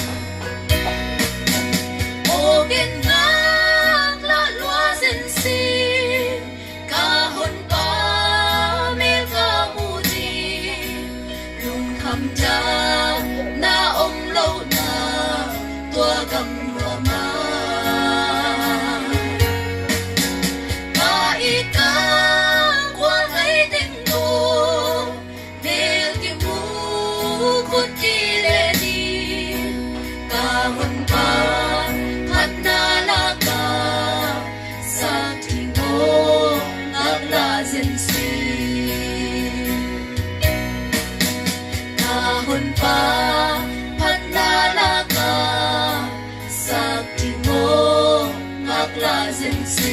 Aw gen ngaklah lua zen sih, ka Honpa mel ka muh ding, lungkham dan na om lo na, tua gam nuam a. Ka it ka gual ngaih teng tawh, mel kimu khut kileh ding, ka Honpa phatna lakna, sak ding aw ngaklah zen sih. Ka Honpa phatna lakna, sak ding aw ngaklah zen sih.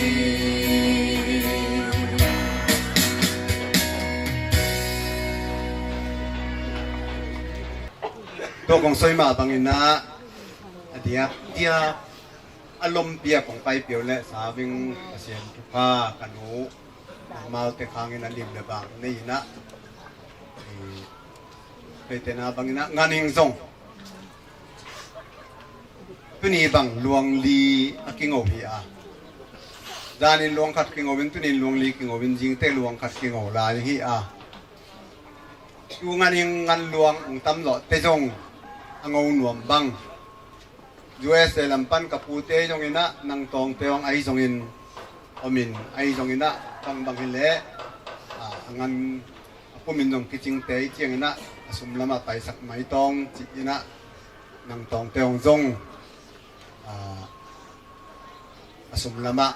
Tua kong soi mah bangin ah, a diakdiak a lompi a kong pai peuh leh, Saving Pasian thupha, ka nu, amaute khangin a lim le bang nei in ah, i, Peter na bangin ah, ngan hing zong tuni bang luang li a kingo hi a, zanin luang khat kingo in, tunin luang li kingo in, zingte luang khat kingo lai hi a, tu ngan hing ngan luang ung tam zawh te zong a ngo nuam bang. U S A lam pan ka pute zongin ah, nang tawngte hong ahi zongin, omin ahi zongin ah, bangbang hi leh, a, a ngan a pumin zong kicingte i ciangin ah, a sum lamah paisak mai tawng ci-in ah, nang tawngte hong zong, a, a sum lamah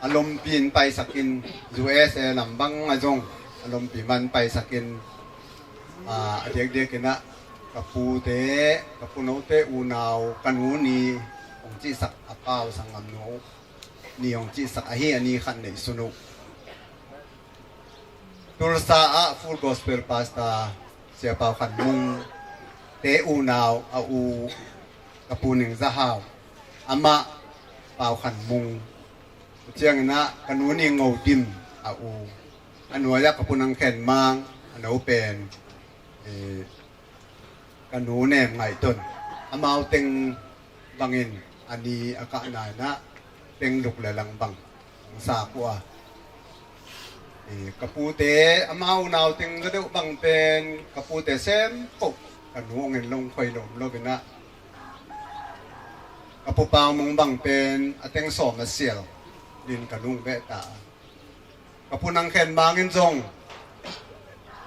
a lompi in paisak in, U S A lam bang a zong a lompi man paisak in, a, a diakdiakin ah, ka pute, ka punote unau, ka nu ni, hong cihsak a pau sanggam nu ni hong cihsak ahi a ni khat neih sun uh. Tulsa ah Full Gospel Pastor Sia Pau Khan Mung te unau a u ka Pu Ning Za Hau, amah Pau Khan Mung, cianginah ka nu Ning Ngo Dim a u, a nuai-ah ka Pu Nang Khen Mang a no pen, eh, ka nu Nem Ngaih Ton, amau teng bangin a ni a kahna inah teng luk le lang bang hong sak uh a. Eh, ka pute, amau nau teng za deuh bang pen ka pute sem poh, ka nu hong en lo hong khoi lo om lo inah, ka Pu Pau Mung bang pen a teng sawm a sial in ka nu hong beh ta a. Ka Pu Nang Khen Mang in zong,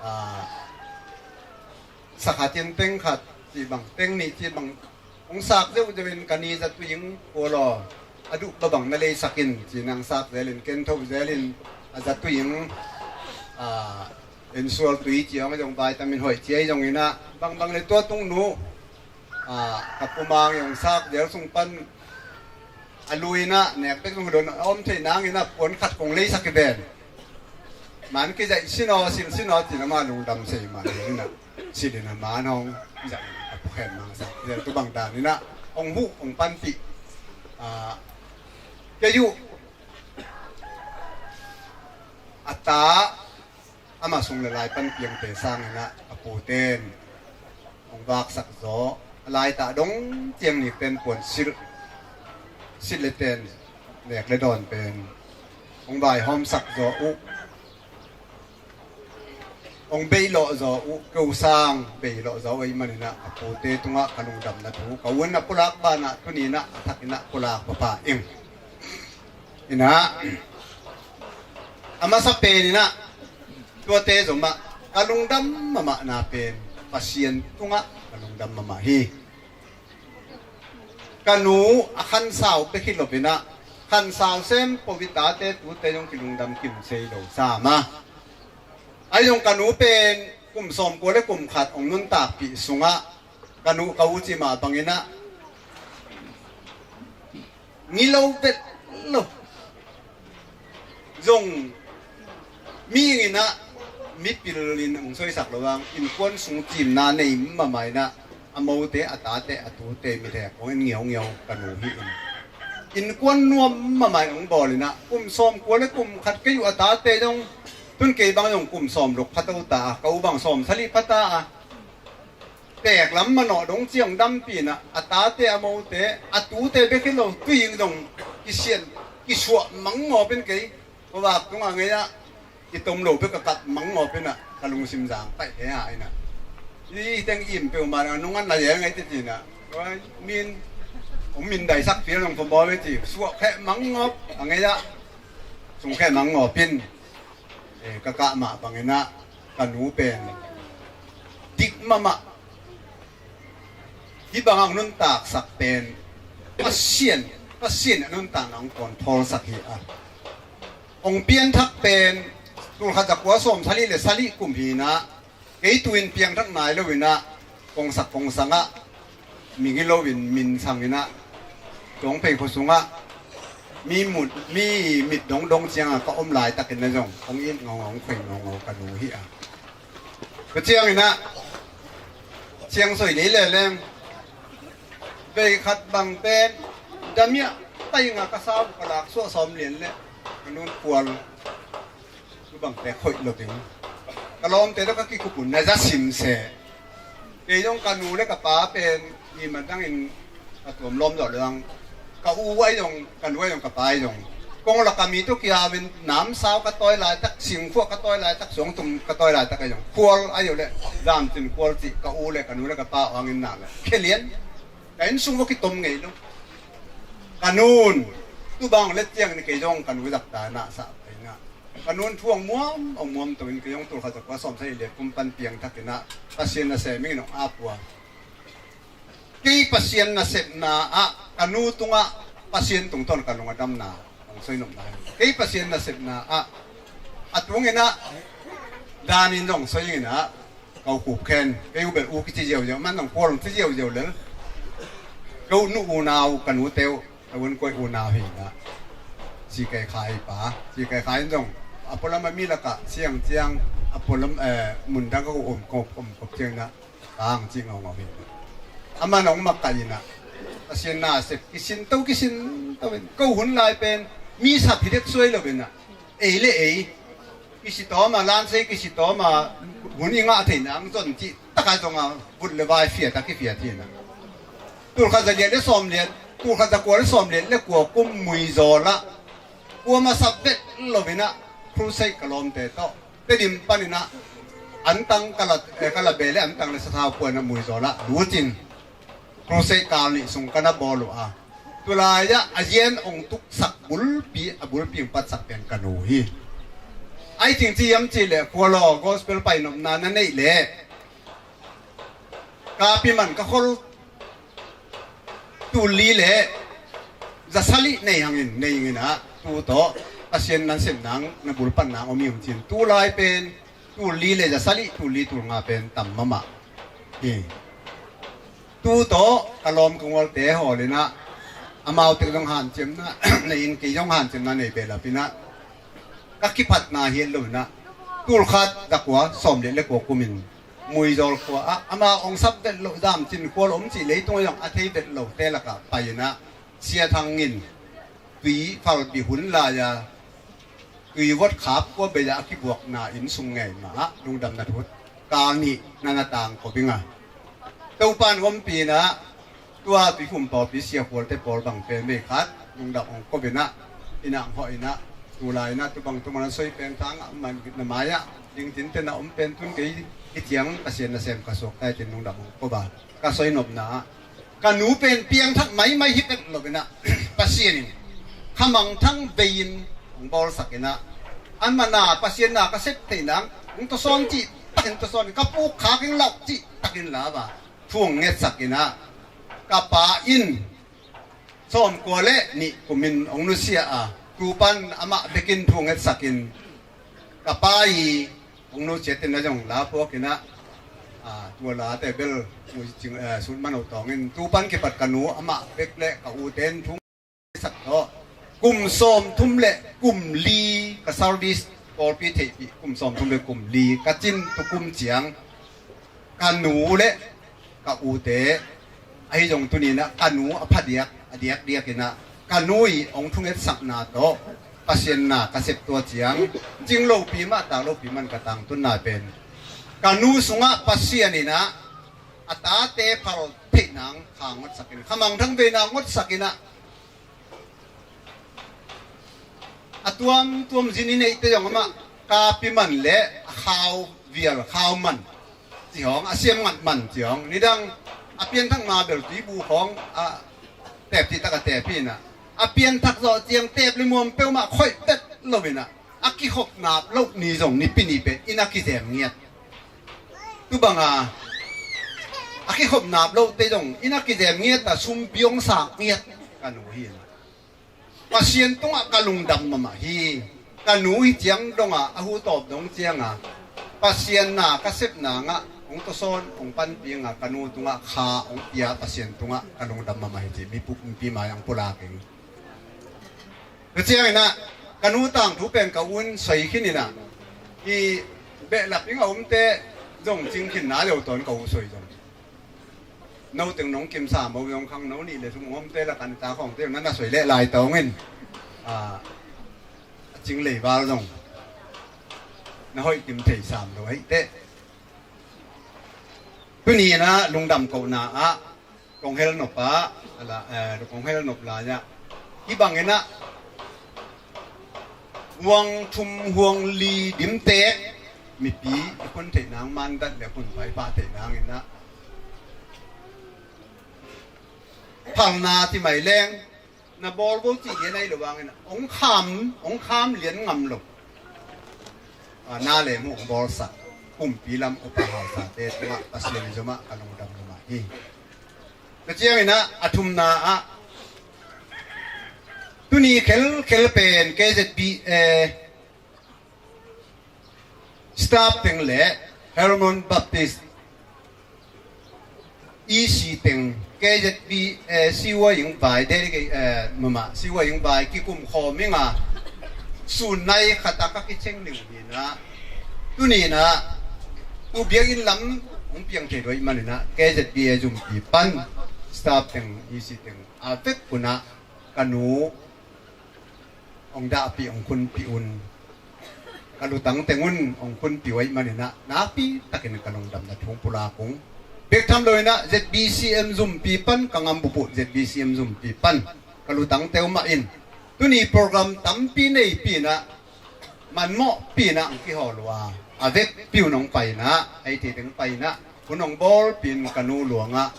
ah, sakhatin teng khat cih bang, teng nih cih bang hong sak zeuhzeuh in ka ni zatui ing Kual aw, a duh babang na leisak in ci-in hong sak zel in, ken thoh zel in, a zatui ing, ah, ensual tui ci hong zong vitamin hoih ci ahi zonginah bangbang le tua tungnu, ah, ka Pu Mang i hong sak zel sung pan a lui inah nek bek zong don a om theih nanginah puan khat kong leisak hi ven. Man kizaih sin aw, sil sin aw, ci-in amah lungdam sei mah inah, silh in a man hong zaih in a Pu Khen Mang sak zel tu bang dan inah hong huh hong panpih. Ah, kei uh a ta amah sung le lai pan piangte sanginah a puten hong vaksak zaw, a laitah dong ciang nikten puan silh, silh le ten, nek le dawn pen hong vaihawmsak zaw uh, hong beilawh zaw uh, ko sang beilawh zaw uh ahih maninah a pute tungah ka lungdamna thu ka u in a pulak banah tuninah a thakinah pulak papa ing. Inah a masa peninah tuate zomah ka lungdam mahmahna pen Pasian tungah ka lungdam mahmah hi. Ka nu a khansau bek hi loinah khansau sem poh i tate tute zong kilungdam kim sei lo sam a. Ahi zong ka nu pen kum sawmkua le kum khat hong nuntakpih sungah ka nu ka u cih mah banginah ngilo vet lo. Zong mi inginah mipil in hong soisak lo vang innkuan sung cimna nei mahmah inah a mote, a tate, a tute mithek hong en ngiaungiau ka nu hi in. Innkuan nuam mahmah in hong bawl inah kum sawmkua le kum khat kei uh a tate zong, tun kei bang zong kum sawmruk pha to ta a, ka u bang sawmsarih pha ta a. Pek lam manawh dong ciang dampi inah a tate, a mote, a tute bek hi lo, tui ing zong kisian, kisuah mangngawp in kei, ka vak tungah ngei ah i tom lo bek ka kap mangngawp inah ka lungsim zang paih thei ha inah. I teng im peuhmah a nungan la zel ngei titi inah. Min, hong min daisak pial zong pha bawl ei ti, suah kheh mangngawp a ngei ah, sung kheh mangngawp in. Eh, ka kah mah banginah ka nu pen dik mahmah. Hih bangah nuntaksak pen Pasian, Pasian a nuntakna hong control sak hi a. Hong pianthak pen tulkhat zakua sawmsarih le sarih kum hi inah, kei tu-in piangthak nai lo inah kongsak kongsangah migi loin min sanginah tuang phei khua sungah mi mut, mi mit dongdong ciangah ka om laitakin na zong hong it ngaungau, hong khoi ngaungau ka nu hi a. Ka cianginah ciang soi lei leleng vei khat bang pen damiah painga ka sau ka lak suah sawm lian le ka nun pual. Tubangte khoih lo ding. Ka lawmte tawh ka kikhup un na za sim seh. Kei zong ka nu le ka pa pen i madangin ka tuam lawm zawh leng ka u ahi zong, ka nu ahi zong, ka pa ahi zong kong lak a mi tawh kiau in namsau ka tawi laitak, singkhuah ka tawi laitak, suangtum ka tawi laitak ahi zong khual ahi zong le zamcin khual cih ka u le ka nu le ka pa awngin nak le khe lian. Ka inn sung va kitom ngei lo. Ka nun tubang let ciangin kei zong ka nu zakta nasah pai na. Ka nun thu hong muam, hong muam to in kei zong tulkhat zakua sawmsarih le kum pan piangthak inah Pasian nasem in hong ap uh a. Kei Pasian nasepna ah ka nu tungah Pasian tungtawn ka lung a damna hong soi nopna hi. Kei Pasian nasepna ah a tunginah danin zong soi inginah ka u Khup Khen, kei u bel u kici ziauziau, man zong Khual hong ci ziauziau lel. Ko nu unau, ka nute uh, ka vun koi unau hi na. Si kai khai pa, si kai khai zong a pualam a mi lakah siang ciang, a pualam, eh, mun dang ka ko om kop om kop ciang na, ka ang ci ngau ngau hi. Aman ong mak ka ina, Pasian na sep kisin to kisin to in, ko hun lai pen mi sap hi dek suai lo ina. Ei le ei kisi tawma, lansei kisi tawma, hun i ngah thei nang zon cih taka zonga vut le vai fiat a kifiat hi na. Tulkhat za liat le sawm liat, tulkhat za kua le sawm liat le kua kum Muizawl ah, kua masa vet lo ina, crusade ka lawmte tawh Tedim pan ina, antang ka la, eh, ka la be le antang le sathau kua ina Muizawl ah lut in, crusade kal nih sung ka na bawl uh a, tulai ah a zian ong tuksak bulpi, a bulpi ong patsak pen ka nu hi. Ai ting ci yam ci le, kua law gospel painopna na neih le, kapi man ka khol tul li le za sali nei hangin nei ngin ah, tu tawh Pasian nan sem nang, na bul pan nang om hi ung cin, tulai pen tul li le za sali, tul li tul nga pen tam mahmah hi. Tu tawh ka lawm ka ngualte hawl ina, amau tek zong hanciamna nei in, kei zong hanciamna nei behlap ina, ka kiphatna hi lo ina, tulkhat za kua sawm liat le kua kumin Muizawl khua ah, ama ong sap vet lo, zam cin khua lo om cih leitung a zong a thei vet lo te lakah pai ina, Sia Thang in tui phalbi hun lai a, tui vot khap kua bei a kibuakna inn sung ngei mah ah lungdamna thu kal nih na na tang ko bing a. Topan ompina, tua Tuikhum pawlpi sia khualte pawl bang pen vei khat lungdam ong ko bing a, ina ong hawh ina, tulai ina tu bang tu man a soi pen thang a man na mai ah ding tin te na om pen tun kei hi ciang Pasian na sem ka suak tai tin lungdam ong ko ba. Ka soi nopna ah, ka nu pen piangthak maimai hi pek lo ina, Pasian in khamang thang vei in ong bawlsak ina, an mana Pasian na ka sep thei nang ong tawsawn cih takin tawsawn, ka puk khak in lauh cih takin la ba thu ong ngetsak ina, ka pa in sawm kua le nih kumin ong nusia a, tupan amah bekin thu ong ngetsak in, ka pa i ong nu ciat in a zong la puak ina, a, tua late bel mu cing, eh, sut man ho tawng in, tupan kipat ka nu amah bek le ka u ten thu sak tawh kum sawm thum le kum li ka service pawlpi theihpih, kum sawm thum le kum li ka cin tu kum ciang ka nu le ka ute ahi zong tuni ina ka nu a phadiak a diakdiak ina, ka nu i ong thungetsakna tawh Pasian na ka sep tua ciang, cing lopi mah tak lopi man ka tangtunna pen ka nu sungah Pasian ina a tate phal theih nang kha ngotsak ina, khamang thang vei na ngotsak ina, a tuamtuam zin i neihte zong amah kapi man le a khau vial khau man ci hong, a siam ngat man ci hong, nidang a pianthak ma bel tuibu hong a tep cih tak a tep hi ina, a pianthak zawh ciang tep le muam peuhmah khoih pet lo ina, a kikhop nap loh ni zong nipi ni pen ina kizem ngiat. Tu banga a kikhop nap lohte zong ina kizem ngiat a, sum biong sak ngiat ka nu hi ina. Pasian tungah ka lungdam mahmah hi. Ka nu hi ciang donga a hu tawp dong cianga Pasian na ka sep nangah ong tawsawn ong panpi anga ka nu tungah kha ong pia Pasian tungah ka lungdam mahmah hi ci mipi mai ang pulak ing. Ka ciang ina ka nu tangthu pen ka un soi khin ina, i behlap ing a omte zong cing khin na leu tawn ka u soi zong. No teng nong kimsa mo zong khang no nih le thum ngomte la kan ta khawngte na na soi leh lai tawngin, a, a cing leival zong na hoih kim thei sam lo ahi teh. Tuni ina lungdam kohna ah kong hel nop ah, ala, eh, kong hel nop lai ah, hih bangin ah huang thum huang li dimtek mipi i khun theih nang mandat le khun paipah theih nangin ah phalna ti mai leng na bawl bo cih lian ahi lo vangin ah ong kham, ong kham lian ngam lo. Ah, na le mu ong bawlsak kumpi lam upa hausate tungah Pasian i zomah ka lungdam lungah hi. Ka ciangin ah a thumna ah tuni khelkhel pen K Z B A staff teng le Hermon Baptist E C teng, K Z B, eh, C Y ing vai, dedicate, eh, mama, C Y ing vai kikum khawm ing a, sun nai khat a ka kiceng ning hi na, tuni na, tu biakinn lam hong piang thei duai manin a, K Z B A zumpi pan, staff teng, E C teng, a vek un a, ka nu, hong dahpih, hong khunpih un. Ka lutang teng un hong khunpih uh ahih manin a, nakpi takin ka lungdamna thu hong pulak ung. Bek tham lo in a, Z B C M zumpi pan, ka ngam bup uh Z B C M zumpi pan, ka lutang te uh mah in, tuni program tampi neipi in a, manmawhpi in a hong kihawl uh a, a vekpi un hong pai in a, eite teng pai in a, hun hong bawlpih in ka nu luang ah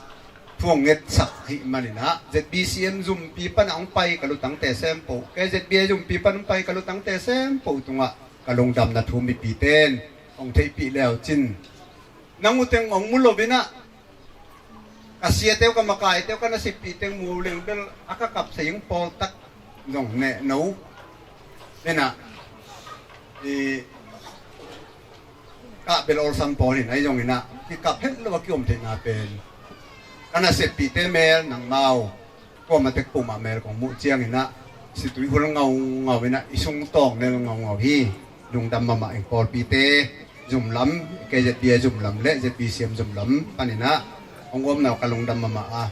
thu hong ngetsak ahih manin a, Z B C M zumpi pan a hong pai ka lutangte sempoh, K Z B A zumpi pan hong pai ka lutangte sempoh tungah ka lungdamna thu mipite in hong theihpih le uh cin. Nang uh teng hong mu lo in a, ka siate uh, ka makaite uh, ka nasippih teng mu leng bel a ka kap sa ing, pawl tak zong neh no. Ina, i, kah bel olsam pawl in ahi zong in a, kikap het lo a kiom theihna pen, ka nasippihte mel nangmau, kuamah tek pumah mel kong muh ciang in a, situi hul ngaungau in a, i sung tawng nel ngaungau hi. Lungdam mahmah ing. Pawlpite zum lam, K Z B A zum lam le Z B C M zum lam pan in a, hong omna uh ka lungdam mahmah a.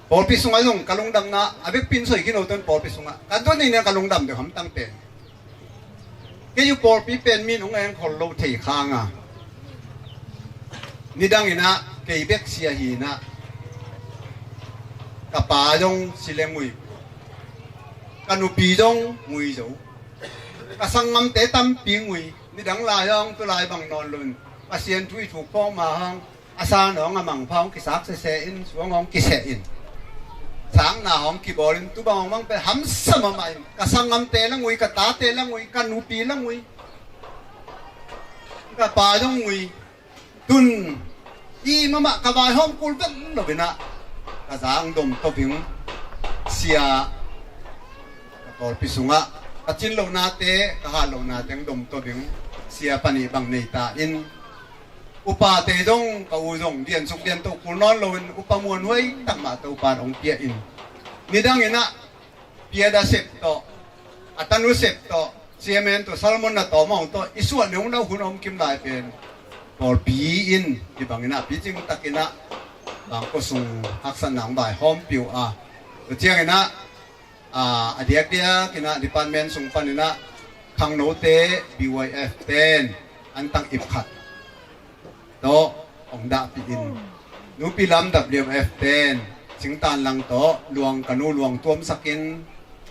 Pawlpi sungah zong ka lungdamna a vekpi in soi khin lo tun, pawlpi sungah ka don in a ka lungdam deuh hamtang pen, kei uh pawlpi pen min hong eng khol lo thei khang a, nidang in a kei bek sia hi in a, ka pa zong si le ngui, ka nupi zong ngui zo, ka sanggamte tampi ngui, nidang lai hong tu lai bang nawn lo in, Pasian thu i thuk phawk ma hong, a sang nawng a mangpha hong kisak sese in, suang hong kiseh in, sakna hong kibawl in, tu bang hong mang pen hamsa mahmah in, ka sanggamte la ngui, ka tate la ngui, ka nupi la ngui, ka pa zong ngui. Tun i mahmah ka vaihawm kul vet lo in a, ka za hong dom to ving, sia, ka pawlpi sungah ka cin lohnate, ka hat lohnate hong dom to ving, sia panih bang nei ta in, upate zong, ka u zong diansuk dianto kul nawn lo in, upa muanhuai tak mah Topa in hong pia in, nidang in a piada sep tawh, a tanu sep tawh, C M N tawh, Salmon na tawh, mawng tawh i suah neu na hun a om kim lai pen, pawlpi in hih bang in a picing tak in a, bangkua sung haksatna hong vaihawmpih uh a, tua ciang in a, a, a diakdiak in a department sung pan in a, khangnote B Y F ten an tang ip khat tawh hong dahpih in, nupi lam W F ten Singtan lang tawh luang, ka nu luang tuamsak in,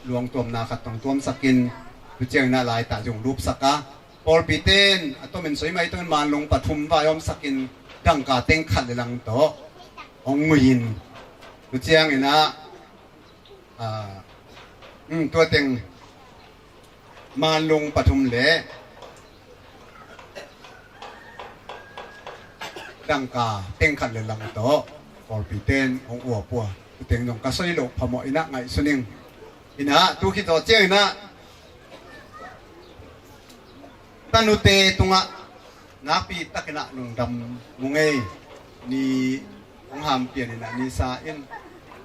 luang tuamna khat tawh hong tuamsak in, tu ciang in a laitah zong lupsak a, pawlpite in a tomin soi mai tawh in manlung pathum vaihawmsak in, dangka teng khat le lang tawh hong ngui in, tu ciang in a, a, um, tua teng manlung pathum le dangka teng khat le lang tawh pawlpite in hong uap uh a, tu teng zong ka soi loh phamawh in a ngaihsun ing. In a, tu khit zawh ciang in a, tanute tungah nakpi tak in a lungdam ung ei. Ni hong hampian in a, nisa in,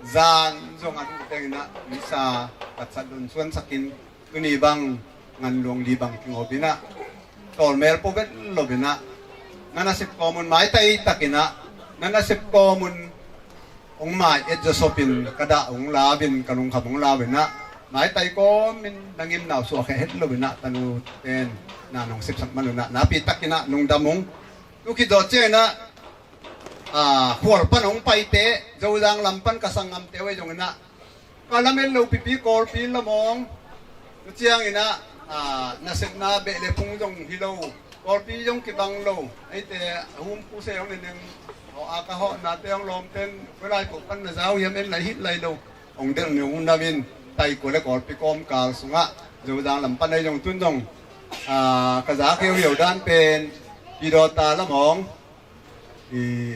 zan zong a duh teng in a nisa katsat lun suansak in, tuni bang ngan luang li bang kingawp in a, tawlmel po vet lo in a, na nasep kawm un maitai tak in a, na nasep kawm un hong mai et zawsop in, ka dah hong lau in, ka lungkham hong lau in a, maitai kawm in na ngimna uh suahkhia het lo in a, tanute in na nong sepsak man un a, nakpi tak in a lungdam ung. Tu khit zawh ciang in a, a, khual pan hong paite, Zozang lam pan ka sanggamte uh ei zong in a, ka lamen lo pipi Kawlpi lamawng, tu ciang in a, a, nasepna beh le phung zong hi lo, Kawlpi zong kibang lo, eite a hum pu se hong neneng, a ka hawhnate hong lawmten, kua lai koh pan na zau hiam en lai hih lai lo, hong delh ni hong nam in, taikua le Kawlpi kawmkal sungah, Zozang lam pan ei zong tun zong, a, ka za keu hiau dan pen, Pidawta lamawng, i,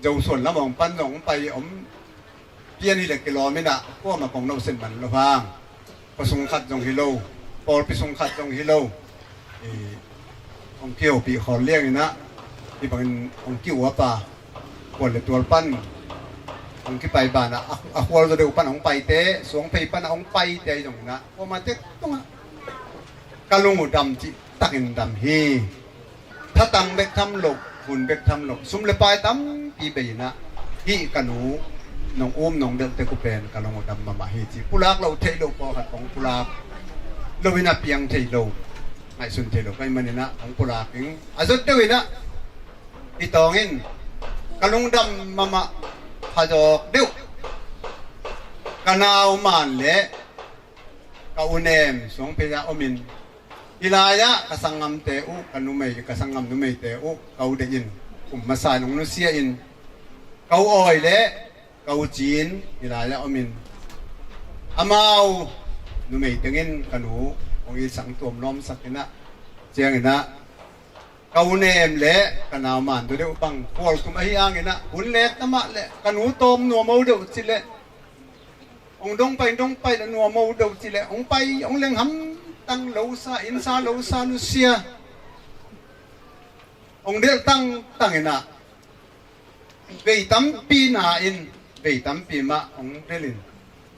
Zosuan lamawng pan zong hong pai om pian hi le kilawm in a, kuamah kong nohset man lo hang, khuasung khat zong hi lo, pawlpi sung khat zong hi lo, i, hong kihoupih khawl liang in a, hih bangin hong kiuap a, kuan le tual pan hong kipai banah a, a khualzaw deuh pan hong paite, Suangphei panah hong paite ahi zongin ah, kuamah tek tungah ka lung uh dam cih takin dam hi. Thatang bek tham lo, hun bek tham lo, sum le pai tampi bei in ah, hih ka nu nong um nong delhte uh pen ka lung uh dam mahmah hi ci. Pulak loh theih loh pawlkhat kong pulak lo in ah, piang thei lo, ngaihsun thei lo ka hih manin ah kong pulak ing. A zot deuh in ah, hi tawng in, ka lungdam mahmah phazawk deuh, ka nau Man le ka u Nem Suangphei ah om in, hih lai-ah ka sanggamte uh, ka numei, ka sanggam numeite uh ka u deih in, kum masa in hong nusia in, ka u Awi le ka u Cin hih lai-ah om in, amau numei tengin ka nu hong itsak tuam lawmsak in ah, ciangin ah, ka u Nem le ka nau Man tu deuh bang khualtum ahih hangin ah, hun le tamah le ka nu tawm nuam o deuh ci le, hong dong pai, dong pai le nuam o deuh ci le, hong pai hong leng hamtang lo sa, inn sa lo sa, nusia, hong delh tangtang in ah, vei tampi na in, vei tampi mah hong delh in,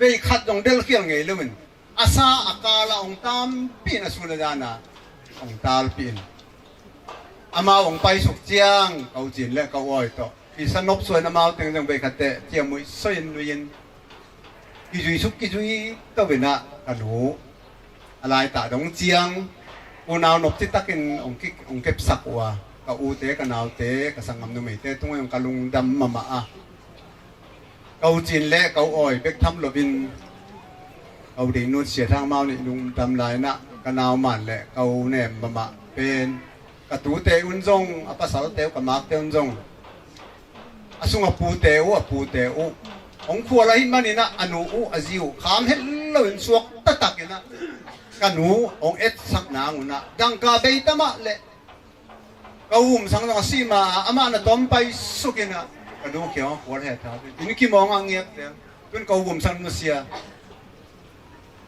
vei khat zong delh khial ngei lo in, a sa a kal ah hong tampi in, a sun a zan ah hong talpih in, amau hong paisuk ciang ka u Cin le ka u Awi tawh visa nopsuah in, amau teng zong vei khat teh ciamui soi in, nui in, kizui suk kizui to in ah, ka nu a laitah dong ciang unau nop citakin hong ki, hong kepsak uh a, ka ute, ka naute, ka sanggam numeite tungah zong ka lungdam mahmah a, ka u Cin le ka u Awi bek tham lo in, ka u Dei Nut Sia Thang, amau nih lungdam lai in ah, ka nau Man le ka u Nem mahmah pen, ka tute un zong, a pasalte uh, ka makte un zong, a sung a pute uh, a pute uh hong khual ahih manin ah, a nu uh, a zi uh kham het lo in, suak taktak in ah ka nu hong etsak nang un ah, dangka bei tamah le ka u Vum Sang zong a si ma a, amah na tawm paisuk in ah, ka nu kiang hong khual het a, inn kim hong a ngiak teng, tun ka u Vum Sang nusia,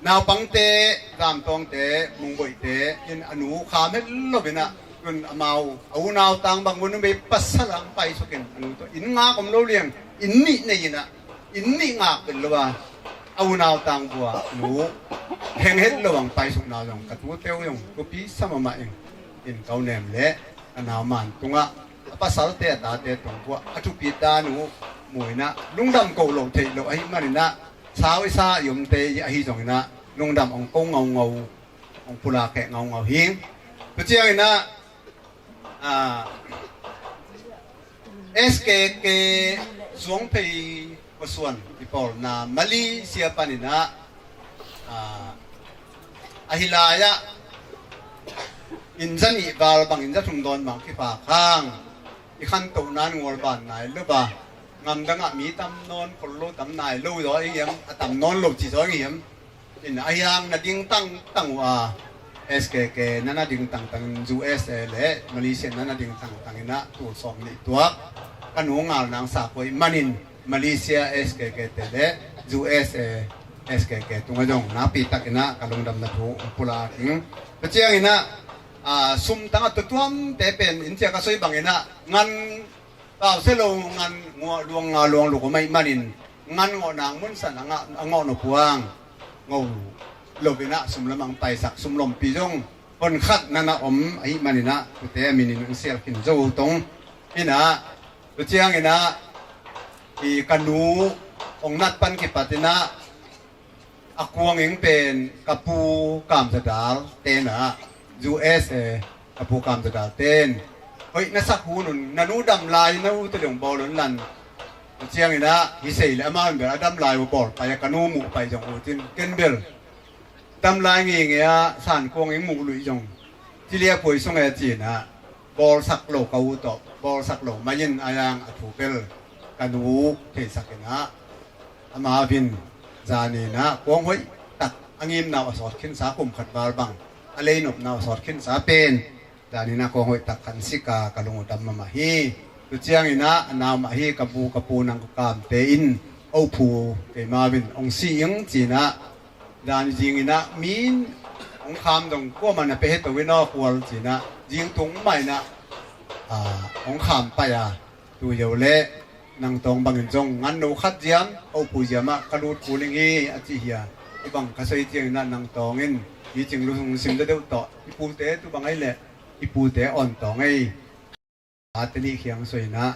naupangte, zamtawngte, mungboihte in a nu kham het lo in ah, tun amau a unau tang bang, a numei pasal ah hong paisuk in, a nu tawh inn ngak om lo liang, inn nih nei in ah, inn nih ngak pen lo a, a unau tang bua nu heng het lo a hong paisukna zong ka tute uh zong thupi sa mahmah ing. In ka u Nem le ka nau Man tungah, a pasalte, a tate tung bua a thupit dan uh mu in ah, lungdam ko lo theih lo ahih manin ah, sau i sa i omte ahi zongin ah, lungdam hong ko ngaungau, hong pulak heh ngaungau hi. Tua ciangin ah, ah, S K K Suangphei khuasuan i pawlna Malaysia panin ah, ah, ahi lai-ah inn za nih val bang, inn za thum dawn bang kiphak hang, i khantohna in gualban nai lo a, ngamdang ah mi tam nawn, khol lo tam nai lo zaw ing hiam, a tam nawn lo ci zaw ing hiam? In ahi hang na ding tangtang uh a, S K K na na ding tangtang in, U S A le Malaysia na na ding tangtang in ah, tul sawm nih tuak ka nu ngal nang sa kua ahih manin, Malaysia S K K te le U S A S K K tungah zong nakpi takin ah ka lungdamna thu hong pulak ing. Tua ciangin ah, ah, sum tang a tuamtuamte pen, in ciah ka soi bangin ah, ngan pau se lo ngan ngawh luang, nga luang luk om ahih manin, ngan ngawh nang mun san a ngawh, a ngawh nop uh hang, ngo lo in ah, sum lamah hong paisak sum lompi zong hon khat na na om ahih manin ah, tuate a minin hong sial khin zo uh tong in ah, tua ciangin ah, i ka nu hong nat pan kipat in ah, a kuang ing pen ka pu Kam Za Dal ten ah, U S A, ka pu Kam Za Dal ten, hoih na sak hun un, na nu dam lai na ute dong bawl un lan. Ciangin ah, hi sei le amau in bel a dam lai uh bawl pai a, ka nu muh pai zong uh cin, ken bel dam lai ngeingei a, san kuang ing muh luih zong, ci liapuai sung e ci in ah, bawlsak lo ka u tawh bawlsak lo mah in, a yang a thu bel ka nu theisak in ah, amau in zanin ah kuang hoih tak, a ngimna uh a sawt khinsa, kum khat val bang a lei nopna uh a sawt khinsa pen, zanin ah kuang hoih tak khan sik a, ka lung uh dam mahmah hi. Tua ciangin ah, a nau mah hi, ka bu ka pu nang ka kamte in, o phu, keimau in hong si ing ci in ah, zan zingin ah mi in hong kham dong, kuamah na pia het to in aw khual ci in ah, zing tung mah in ah, ah, hong kham pai a, tu yo le Nang tawng bangin zong ngan no khat ziam, a uphu ziam ah ka lut kul ing hi a ci hi a. Tubang ka soi ciangin ah nang tawng in hi cing lu hong sim deuhdeuh tawh i pute tubang ahi leh i pute awn tawng ei. A te nih khiang soi in ah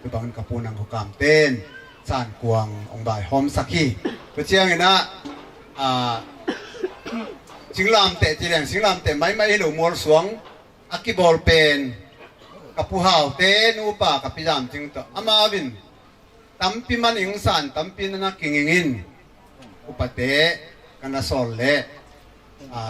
tubangin ka pu Nang Khuakam ten Sankuang hong baihawmsak hi. Tua ciangin ah, a, singlamteh ci leng singlamteh maimai hi lo, mualsuang a kibawl pen ka Pu Hau te nupa ka Pi Zam Cing tawh amau in tampi man ing, san tampi na na kinging in, upate ka na sawl leh, a,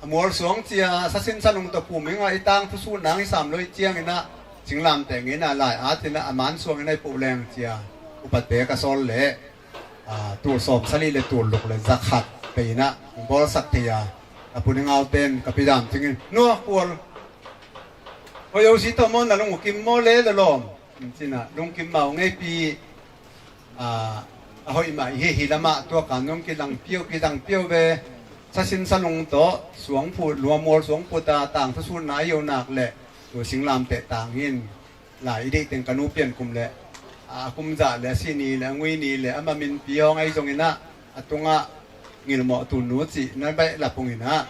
a mualsuang cia sasin sanung tawh phum ing a, i tang thusut nang i sam lo i ciangin ah singlamteh ngeina lai atin ah a mansuang in ah i puh leng cia upate ka sawl leh, a, tul sawm sali le tul luk le zakhat pei in ah hong bawlsak thei a, a Pu Ningau ten ka Pi Zam Cing in, nua kual, hoi o si tawh maw, na lung uh kim maw le lawm? Cin ah lungkim mau ngeipi, a, a hoih mah i hih hi lamah tua kan zong kidang piau, kidang piau ve. Sasin sanung tawh suangphut, luamual suangphut a tang thusut na i o nak leh tua singlamteh tang in lai i deih teng ka nu pian kum leh, a, a kum zah le a si ni le a ngui ni le a maminpi hawng ahi zongin ah a tungah ngilmawh tun nu cih na baih lap ung in ah,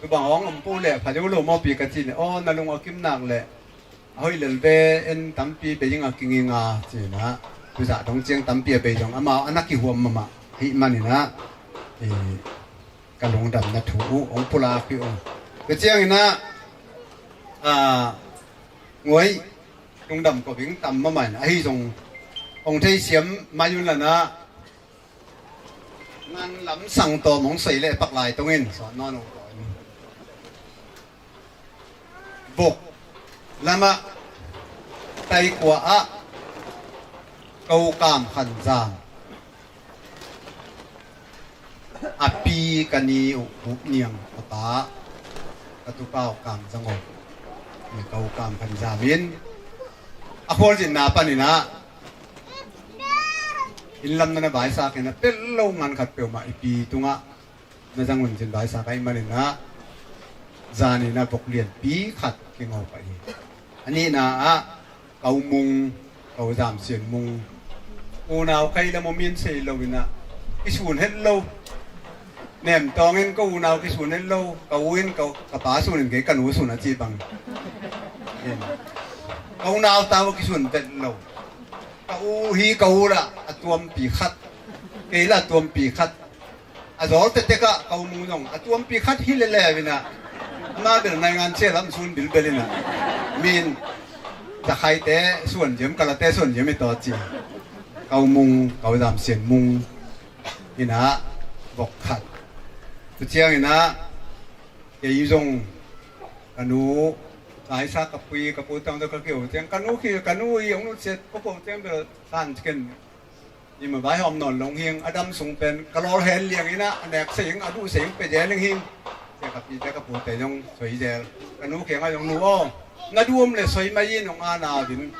tubang hawng om pu leh pha deuh lo mawpi ka ci leh, aw, na lung a kim nak leh a hoih lel ve, en tampi bei ing a kinging a ci in ah, tuzah dong ciang tampi a bei zong amau a na kihuam mahmah ahih manin ah, i, ka lungdamna thu uh hong pulak hi ung. Tua ciangin ah, a, nguai, lungdam ko bing tam mahmah in ahi zong hong theisiam mai un la in ah, ngan lam sang tawm hong soi leh pak lai tungin sawt nawn hong tawm. Vok lamah taikua ah Ko Kam Khan Zam, a pi ka ni uh Bup Niang a pa, ka tupa uh Kam Zang Aw, Ko Kam Khan Zam in a khualzinna panin ah inn lam na na vaisak in ah, tel lo ngan khat peuhmah i pi tungah na zang un cin vaisak ahih manin ah, zanin ah vok lianpi khat kingo pah hi. A nihna ah Ko Mung, Ko Zam Sian Mung, unau kai lam om in sei lo in ah kisun het lo. Nem tawng in ka unau kisun het lo, ka u in ka, ka pa sun in kei ka nu sun a ci bang. Ka unau tau kisun vet lo. Ka u hi ka u lah a tuampi khat, kei lah a tuampi khat. A zawl tektek ah Ko Mung zong a tuampi khat hi leleu in ah, ama bel naingan cia lam sun bilbel in ah, min Zakhaite suan ziam, Kalate suan ziam i tawh ci. Ko Mung, Ko Zam Sian Mung in ah vok khat. Tua ciangin ah kei zong ka nu Kaisa ka pui ka pu tang tawh ka keu ciang, ka nu khi ka nu i hong nutsiat ko ko ciang bel san ciken. I ma vaihawm nawn lo hing, a dam sung pen ka lawlhen liang in ah, a nek sei hing, a duh sei hing pe zel hing. Cia ka pite ka pute zong soi zel. Ka nu kiangah zong, nu aw, na duh om le soi mai in, hong ana vin.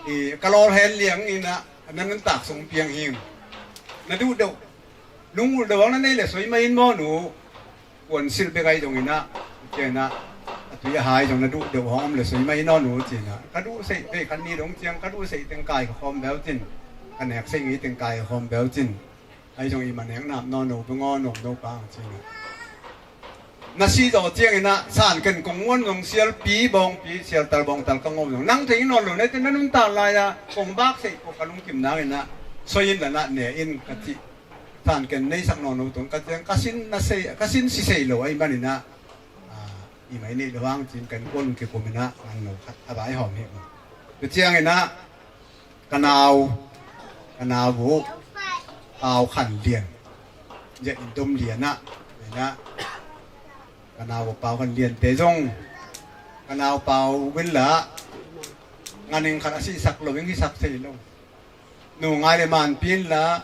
I ka lawlhen liang in ah, na nuntak sung piang hing. Na duh deuh, lung ulh deuh hong na nei le soi mai in maw nu. Puan silh bek ahi zongin ah, cian ah, a tui a hai zong na duh deuh hong om le soi mai nawn uh cin ah, ka duh seih vei khan ni dong ciang, ka duh seih teng kai ka khawm beuh cin, ka nek seih ngei teng kai ka khawm beuh cin. Ahi zong i ma nek nap nawn uh beng aw, nuam no pang cin ah. Na si zaw ciangin ah san ken kong muan zong sialpi bawngpi, sialtal bawngtal ka ngawm zong nang thei nawn lo, na te na nuntak lai ah kong bak seih ko ka lungkim nangin ah, soi in la nah ne in ka cih. San ken neisak nawn lo tung ka ciang, ka sin na sei, ka sin si sei lo ahih manin ah, ah, i mai neih lo hang cin ka innkuan kikumin ah ngan lo khat a vaihawm hi. Tua ciangin ah ka nau, ka nau uh Pau Khan Lian, ziah in Dom Lian ah, in ah ka nau uh Pau Khan Lian te zong, ka nau Pau uh in la ngan ing khat a sihsak lo ing, hisak thei lo. Nu Ngai le manpi in la,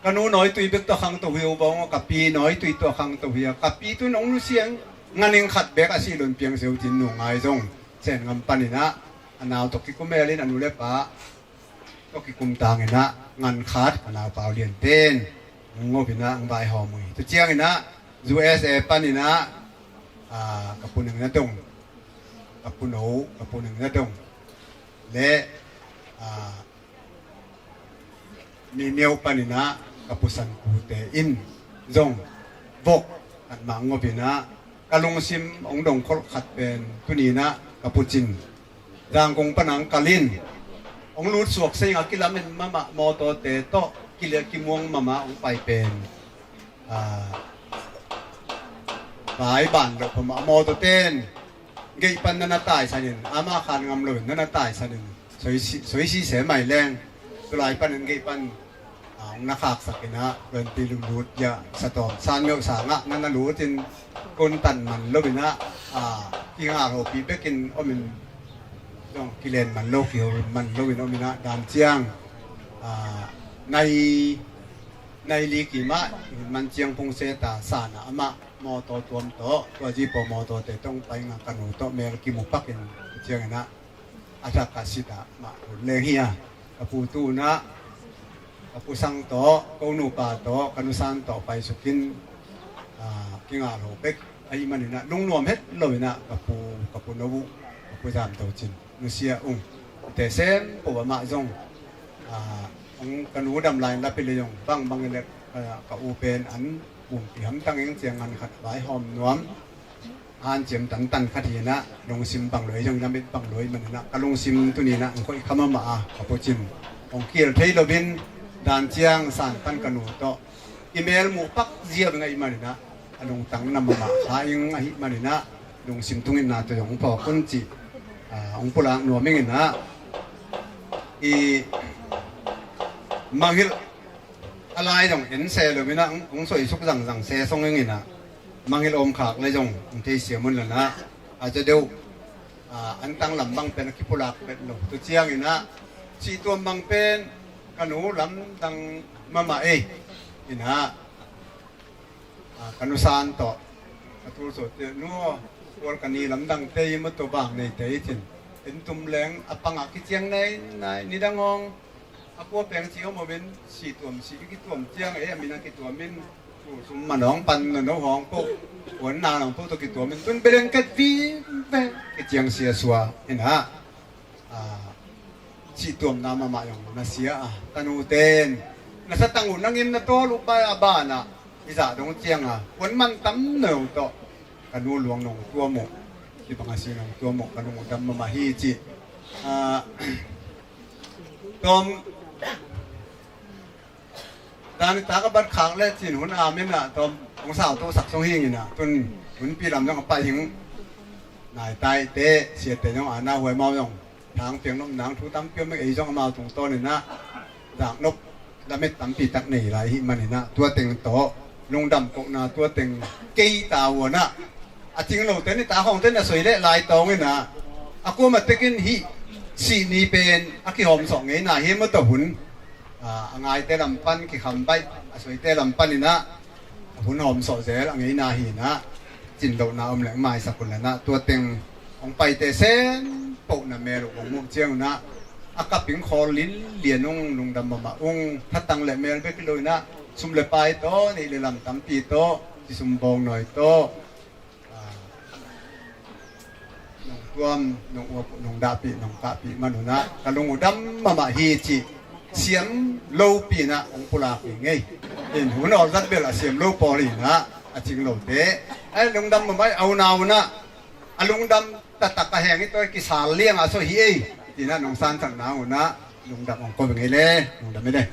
ka nu nawitui bek tawh khangto hi uh bawng aw, ka pi nawitui tawh khangto hi a, ka pi tun hong nusia ing, ngan ing khat bek a sih lon piang se uh cin, nu Ngai zong Sen ngam panin ah a nau tawh kikum hel in, a nu le pa tawh kikum tangin ah ngan khat ka nau Pau Lian ten hong ngawp in ah hong vaihawm uh hi. Tua ciangin ah U S A panin ah, ah, ka Pu Neng Na Dong, ka Pu No, ka Pu Neng Na Dong le, ah, Mimiau paninah ka pusan kute in zong vok khat mah ngopinah ka lungsim hong dongkholh khat pen tuninah ka pucin Zangkong panang kalin hong lut suak seinga kilamen mahmah mawtawte tawh kilia kimuang mahmah hong pai pen, ah, vai ban loh phamah mawtawten gei pan nana taisanin ama khan ngam loin nana taisanin soisi, soisi se mai leng tulai panin gei pan, ah, hong na khaksak inah twenty lunglut ya satawm san meuh sangah nana lutin kontan man loinah, ah, kingal hopi bekin omin zong kilen man lo kihol man loin ominah dan ciang, ah, nai nai li kimah man ciang phung seta sana amah mawtaw tuam tawh tua zipaw mawtawte tong painga ka nu tawh mel kimu pakin cianginah a thak ka sitah mah hun leng hi a ka pu tunah ka pu sang tawh ko nupa tawh ka nusan tawh paisukin, ah, kingal ho bek ahih maninah lungnuam het loinah ka pu ka pu no uh ka pu zamto cin nusia ung te sem po amah zong, ah, ang ka nu dam lai lapi le zong bangbang ilek, ah, ka u pen an pumpi hamtang eng ciang ngan khat vai hawm nuam an ciam tantan khat hinah lungsim bang luai zong lamit bang luai maninah ka lungsim tuninah ang koih kha mahmah a ka pucin hong kil thei loin dan ciang san pan ka nu tawh i mel muh pak ziau ing ahih maninah a lungtang na mahmah kha ing ahih maninah lungsim tungin na tawh zong hong phawk un cih, ah, hong pulak nuam inginah i mangilh a lai zong en se loinah hong, hong soisuk zangzang se song inginah mangilh om khak le zong hong thei siam un lanah a ca deuh, ah, antang lam bang pen a kipulak bet lo tu cianginah sihtuam bang pen ka nu lamdang mahmah ei inah, ah, ka nusan tawh ka tul sawh te nu aw kual ka ni lamdang te i mato bang nei te i cin en tum leng a pangah kiciang nei nai nidang hong a pua peng ci om amin sihtuam sih i kituam ciang ei a min a kituamin tul sum manawng pan nono hong poh kuan na nong poh tawh kituamin tun beleng ket vive kiciang sia sua inah, ah, sihtuamna mahmah zong na sia a ka nuten na satang uh nangin na tawl uh pai a banah i zah dong cianga kuan man tam no tawh ka nu luang nong tuam uh hi bang a si nong tuam uh ka nung uh dam mahmah hi cih, ah, tawm dan i tak a bat khak le cin hun amin ah tawm hong sau to sak song hinginah tun hunpi lam zong a pai hing nai tai te siate zong a na huai mau zong thang piang nop nang thu tam piang meng ei zong amau tungtawninah zak nop lamet tampi tak nei lai hih maninah tua teng tawh lungdam kohna tua teng kei ta huanah a cing lote ni ta hongte na soi leh lai tawnginah a kuama tekin hih sih ni pen a kihawmsawh ngeina hi maw tawh hun, ah, a ngaite lam pan kikham baih a soite lam paninah a hun hawmsawh zel a ngeina hinah cin lohna om leng maisak un lanah tua teng hong paite sem pohna mel uh hong muh ciangunah a kaping khawl lin lian ung lungdam mahmah ung thatang le mel bek hi loinah sum le pai tawh neih le lam tampi tawh ci sum bawng nawi tawh, ah, nong tuam nong uap uh nong dahpih nong kahpih manunah ka lung uh dam mahmah hi cih siam lopi inah hong pulak hi ngei. In hun awlzat bel a siam lo pawl hinah a cing lote ai lungdam mahmah a unau unah a lungdam taktak a heng hi tawi kisal liangah so hi ei tinah nong sansak na unah lungdam hong ko hi ngei le lungdam hi le.